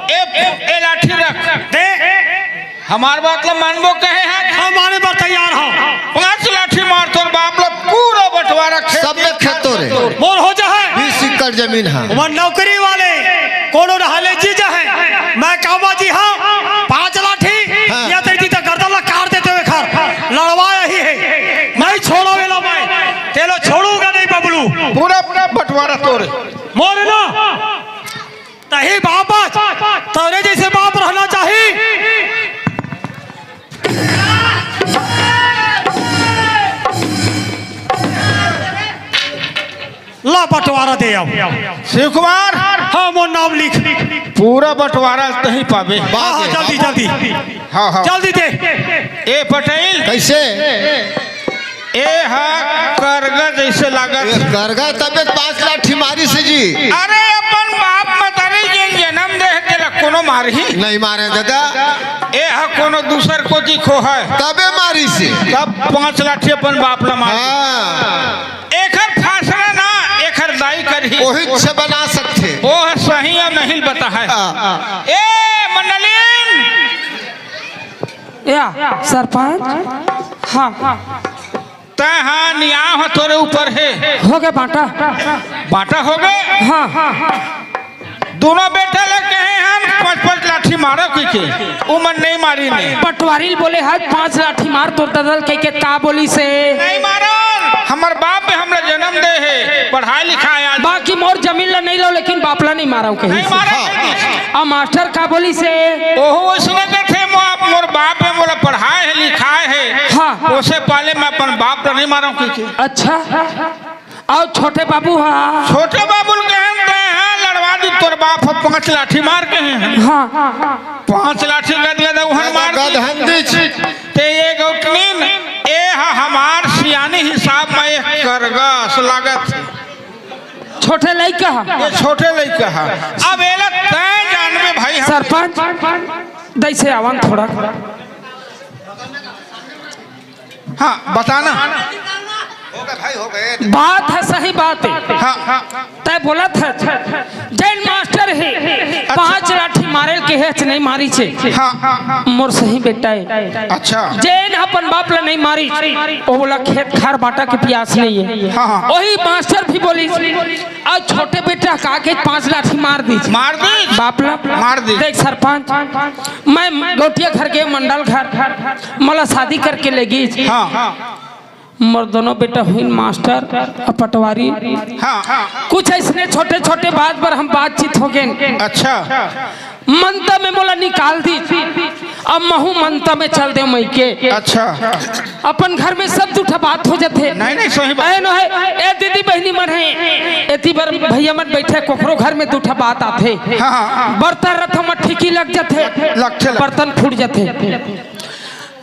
ए, ए, ए लाठी रख। दे। हमार बात ला मानबो कहे हे? हाँ, माने बर तैयार हंव। पांच लाठी मार तोर बाप ला, पूरा बंटवारा खेत सब में खेत तोरे। मोर हो जाए। बीस एकड़ जमीन हे। वो नौकरी वाले कोनो रहले जी जाए, मैं कहूँ जी हाँ, पांच लाठी, हाँ। या तेरी तो गर्दन ला काट देते हुए घर, लड़वा यही हे, नहीं छोड़ो वेला मैं, तेलो छोड़ूंगा नहीं बबलू। पूरा, पूरा बंटवारा तोरे। मोर ना, तही बाप, तोरे जैसे बाप रहना चाही। ला बंटवारा दे आओ। शिव कुमार। हाँ, मोर नाम लिख। पूरा बंटवारा तही पाबे। हाँ, हाँ, जल्दी, जल्दी। हाँ, हाँ। जल्दी दे। ए पटेल। कैसे? ए हा करगा जैसे लागत। ए करगा तबे पांच लाठी मारिस जी। अरे अपन बाप मतारी जेन जनम दे हे तेला कोनो मारही? नहीं मारे दादा। ए हा कोनो दूसर कोती खोहे। तबे मारिस। तब पांच लाठी अपन बाप ला मार। हाँ। एकर फैसला ना, एकर दाई करही। ओही से बना सकथे। ओ ह सही या नहीं बताहे। हाँ। ए मंडलीन। या, सरपंच। हाँ। तैं हा नियाव ह तोरे ऊपर हे। होगे बांटा। बांटा होगे? हाँ। दूनों बेटा ला कहे हन पांच पांच लाठी मारो कहिके, उमन नहीं मारिन हे। पटवारी ल बोले हस पांच लाठी मार तोर ददा ल कहिके, त बोलिस हे। नहीं मारन, हमर बाप हे हमला जनम दे हे, पढ़ाय लिखाय आज। बाकी मोर जमीन ला नहीं लव, लेकिन बाप ला नहीं मारव कहिस। नहीं मारव कहिस। अउ मास्टर का बोलिस हे? ओहू ओइसने कथे, मो-, मोर बाप हे, मोला पढ़ाय हे, लिखाय हे। हाँ। ओसे पहले मैं अपन बाप ला नहीं मारव कहिके। अच्छा। अउ छोटे बाबू हा? छोटे बाबू ल कहेन, तैं हा लड़वा दी, तोर बाप ह पांच लाठी मार कहे हे। हाँ। पांच लाठी गदगद उहन मार दी। गदहन दीच। ते ए गौटनीन, ए ह हमार सियानी हिसाब म ए करगस लागत। छोटे लइका ह। ए छोटे लइका ह। अब एला तैं जानबे भाई, हम सरपंच, दइसे आवन थोड़ा। हाँ, बताना। हो गए भाई, हो गए। बात ह, सही बात हे। हाँ, हाँ। तैं बोलत हस, जेन मास्टर हे, अच्छा। पांच लाठी मारे ल कहे हस, नहीं मारिस हे। हाँ, हाँ, हाँ। मोर सही बेटा हे। अच्छा। जेन अपन बाप ला नहीं मारिस, ओ बोला खेत खार बांटा के पियास नहीं हे। हाँ, हाँ। ओही मास्टर भी बोलिस, अउ छोटे बेटा का के पांच लाठी मार दीस। मार दीस? बाप ला। मार दीस। देख सरपंच, मैं गौटिया घर के मंडल घर, मोला शादी करके ले गीस। हाँ। मोर दोनों बेटा होइन मास्टर अउ पटवारी। हाँ, हाँ। कुछ अइसने छोटे-छोटे बात बर हम बातचीत हो गेन। अच्छा। ममता में मोला निकाल दीस। अब महूं ममता में चल देंव मइके। अच्छा। अपन घर में सब दू ठा बात हो जाथे। नहीं, नहीं, सही बात। ए नो हे, ए दीदी बहिनी मन हे, एती बर भइया मन बइठे, कोखरो घर में दू ठा बात आथे। हाँ, हाँ, हाँ। बर्तन रथ म ठीकी लग जाथे, लगथे, लगथे। बर्तन फूट जाथे।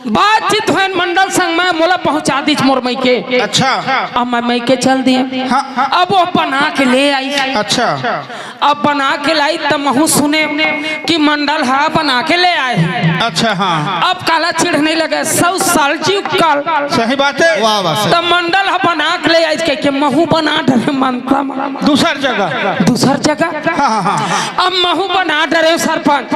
बातचीत होइन मंडल संग में, मोला पहुंचा दीस मोर मइके। अच्छा। अब मैं मइके चल देंव। हाँ, हाँ। अब ओ बना के ले आइस। अच्छा। अब बना के लाइस त महूं सुनेंव कि मंडल ह बना के ले आय हे। अच्छा, हाँ। अब काला चिढ़ नहीं लगे, सौ साल जीव काल। सही बात हे। वाह, वाह, सही। त मंडल ह बना के ले आइस कहिके महूं बना डरेंव ममता म। दूसर जगह। दूसर जगह। हाँ, हाँ, हाँ। अब महूं बना डरेंव सरपंच।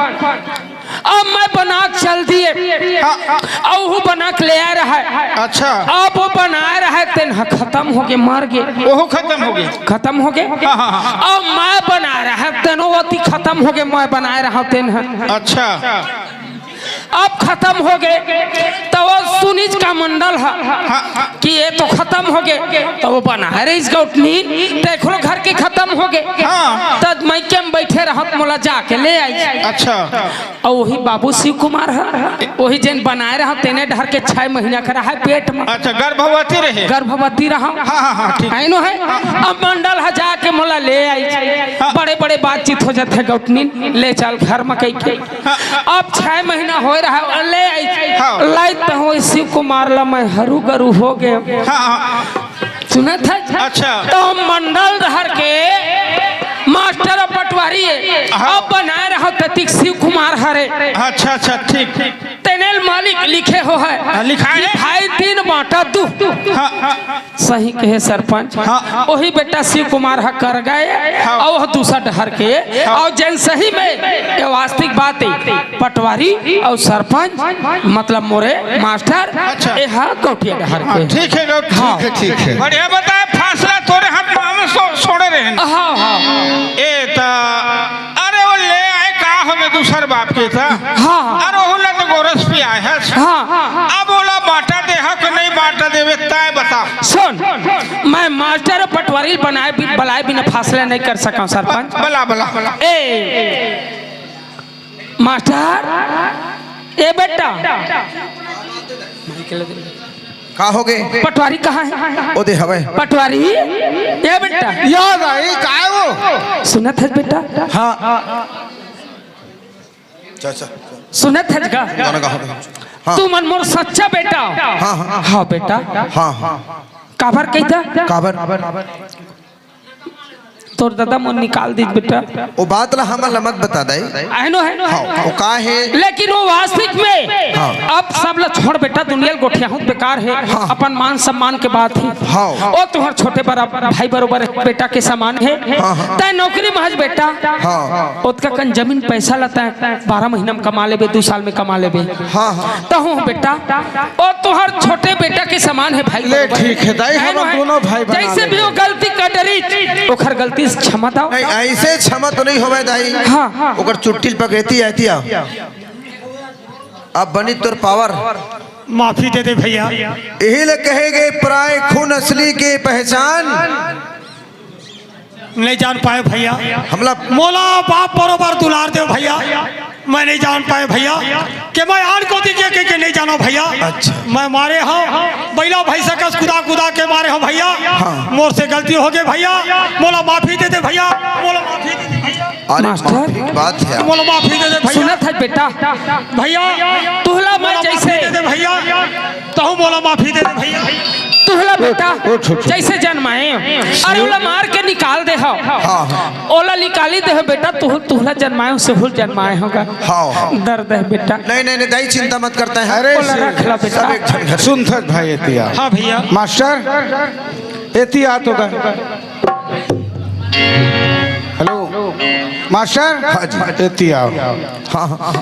अब मैं बना के चल देंव। हाँ, हाँ। अउ ओहू बना के ले आय रहय। अच्छा। अब ओ बनाय रहय तेन ह खतम होगे, मर गे। ओहू खतम होगे। खतम होगे। हाँ, हाँ, हाँ। अब मैं बनाय रहेंव तेनो ओती खतम होगे, मैं बनाय रहेंव तेन ह। अच्छा। अब खतम होगे, त ओ सुनिस का मंडल ह हाँ, हाँ। कि ए तो खतम होगे, त ओ बनाय रहिस गौटनीन, तेखरो घर के खतम होगे। हाँ। त मइके म बइठे रहत मोला जाके ले आई। अच्छा। अउ वही बाबू शिव कुमार ह, वही जेन बनाए रहत तेने डहर के छह महीना के रहा पेट में। अच्छा, गर्भवती रहे। गर्भवती रहा। हाँ, हाँ, हाँ, ठीक। है नो है। अब मंडल ह जाके मोला ले आई। हाँ। बड़े बड़े बातचीत हो जाथे, गौटनी ले चल घर में कह के। हाँ। अब छह महीना होए रहा, ले आई। हाँ। लाई तो हो शिव कुमार ला, मैं हरू गरू हो गए। हाँ, हाँ। सुनत है? अच्छा। तो मंडल डहर के मास्टर पटवारी है। हाँ। अब बनाए रहो ततिक शिव कुमार हरे। अच्छा, अच्छा, ठीक, ठीक। तेनेल मालिक लिखे हो है। हाँ, लिखा कि है। भाई तीन बांटा दू। हाँ, हाँ। सही कहे सरपंच। हाँ। वही बेटा शिव कुमार ह कर गए। हाँ। अउ वह दूसर डहर के। हाँ। अउ जेन सही में ये वास्तविक बात है, पटवारी अउ सरपंच, मतलब मोरे मास्टर, अच्छा। ये ह गौटिया डहर हाँ, के। ठीक है, गौ-, हाँ। ठीक है, ठीक है। बढ़िया बताए, फासला तोरे हाथ में हम सो-, छोड़े रहे हैं। हाँ, हाँ। ए ता, अरे वो ले आए का हमें दूसर बाप के था। हाँ, हाँ। अरे वो ला तो गोरस पे आए है। हाँ, हाँ। अब ओला बांटा दे ह कि नहीं बांटा देवे, तय बता। सुन, मैं मास्टर पटवारी बनाए बि-, बलाए बिना फासला नहीं कर सका सरपंच। बला, बला, बला। ए, मास्टर, ए बेटा। का हो गे? पटवारी कहाँ है? ओ दे हवे। पटवारी, ए बेटा। याद आई, का है वो? सुनत है बेटा? हाँ। चाचा। सुनत है का? गाना का हो गे? हाँ। तू मन मोर सच्चा बेटा। हाँ, हाँ। हाँ बेटा। हाँ, हाँ। काबर कहिता? काबर? तोर दादा मोर निकाल दीस बेटा। वो बात ला हमन ला मत बता दाई। I know है। हाँ, वो का है? लेकिन वो वास्तविक में हाँ। अब सब ला छोड़ बेटा, दुनिया ल गोठिया हूँ बेकार है। हाँ। अपन मान सम्मान के बात है। हाँ। वो तुहर छोटे बरा-, भाई बरोबर है, बेटा के समान है। हाँ, हाँ। तय नौकरी महज बेटा। हाँ। ओतका कन जमीन पैसा ला तय बारह महीना में कमा लेबे, दू साल में कमा लेबे। हाँ, हाँ। तहूँ बेटा, ओ तोहर छोटे बेटा के समान है भाई ले, बरोबर। ठीक है, दाई, है हम ना, है? दोनों भाई बना जैसे भी लेंगे। वो गलती कर डरी, ओखर गलती से क्षमा दाओ। नहीं, ऐसे क्षमा तो नहीं होवे, दाई। हाँ, हाँ। ओकर चुट्टी पकड़ती आती आ। अब बनी तोर पावर। माफी दे दे भैया। यही ले कहे गए, पराए खून असली के पहचान। नहीं जान पाए भैया। हमला मोला बाप बरोबर दुलार दे भैया। मैं नहीं जान पाए भैया कि मैं आन कोती के, के, के नहीं जानो भैया। अच्छा। मैं मारे हूँ, बैला भैंसा कस कुदा कुदा के मारे हूँ भैया। हाँ। मोर से गलती हो गई भैया, मोला माफी दे दे भैया, मोला माफी दे दे भैया। अरे मास्टर। माफी की बात है। मोला माफी दे दे भैया। सुनत है बेटा। भैया। तुहला मैं मोला माफी जैसे दे दे भैया। तहु मोला माफी दे दे भैया। तुहला बेटा उठ, उठ, उठ। जैसे जन्माए, अरे ओला मार के निकाल दे हो। हाँ, हाँ। ओला निकाली दे हो बेटा, तुह-, तुहला जन्माए हो, सेहुल जन्माए होगा। हाँ, हाँ। दर्द है बेटा। नहीं, नहीं, नहीं, दाई चिंता मत करता है। अरे ओला रख ला बेटा। सब एक झन घर। सुन थक भाई एतिया। हाँ भैया। मास्टर, एतिया तो कर। Hello, master. हाँ जी। एतिया। हाँ, हाँ।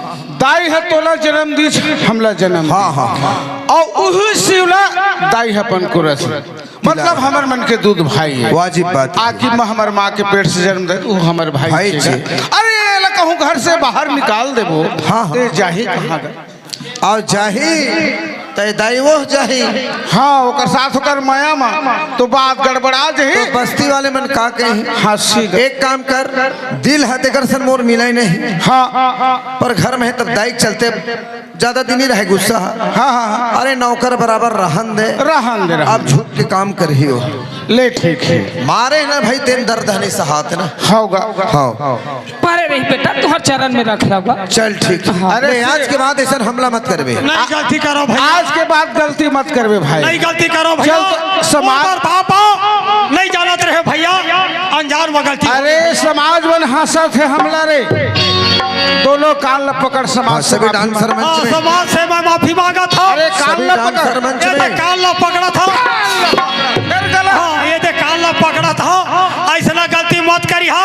दाई ह तोला जन्म दीस, हमला जन्म हाँ, दीस। हाँ, हाँ। अउ उही शिवला दाई ह अपन कुरस। मतलब हमर मन के दूध भाई है। वाजिब बात। आकि म हमर माँ के पेट से जन्म दे, वो हमर भाई भाई छे। छे। अरे, एला कहूँ घर से बाहर निकाल देबो, हाँ, हाँ। ते जाही कहाँ गा? अउ जाही, ते दाई वो जाही। हाँ, ओकर साथ ओकर माया मा, तो बात गड़बड़ा जाही। तो बस्ती वाले मन का कही? हाँ, सीधा। एक काम कर, दिल ह तेकर सन मोर मिलय नहीं। हाँ। पर घर में है तब दाई के चलते ज्यादा दिन ही रहे गुस्सा। हाँ, हाँ, हाँ। अरे नौकर बराबर रहन दे। रहन दे, रहन अब दे। झुक के काम करही हो। ले ठीक है। मारे ना भाई, तेन दर्द नहीं सहात ना। होगा। हाँ। परे रही बेटा, तुहर चरण में रख लगा। चल ठीक है। हाँ। अरे आज के बाद ऐसा हमला मत करबे। नहीं गलती करो भैया। आज के बाद गलती मत करबे भाई। नहीं गलती करो भैया। चल तो समाज ऊपर पापा नहीं जानत रहे भैया, अनजान में गलती। अरे समाज मन हंसत है हमला रे। दोनों कान ल पकड़ समाज हाँ, से सभी माफी डांसर मांग। मंच हाँ, में। समाज से मैं माफी मांगत हूँ। अरे कान सभी ल पकड़। डांसर मंच ये में। दे कान ल पकड़त हूँ। डर गला। हाँ, ये दे कान ल पकड़त हूँ। ऐसना गलती मत करी हो।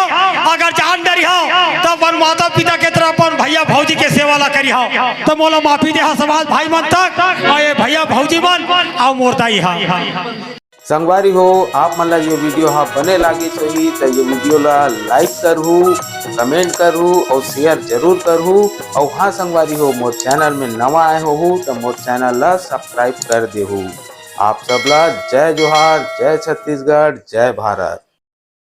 अगर जान डरी हो तो अपन माता पिता के तरह अपन भैया भौजी के सेवा ला करी हो। तो मोला माफी दे हा समाज भाई मन तक। अउ ये भैया भौजी मन अउ मोर दाई हा। संगवारी हो, आप मन ला ये video हा बने लागिस होही त ये video ला like करहू, comment करहू अउ share जरूर करहू। अउ हाँ संगवारी हो, मोर channel में नवा आए होहू त मोर channel ला subscribe कर देहू। आप सब ला जय जोहार, जय छत्तीसगढ़, जय भारत।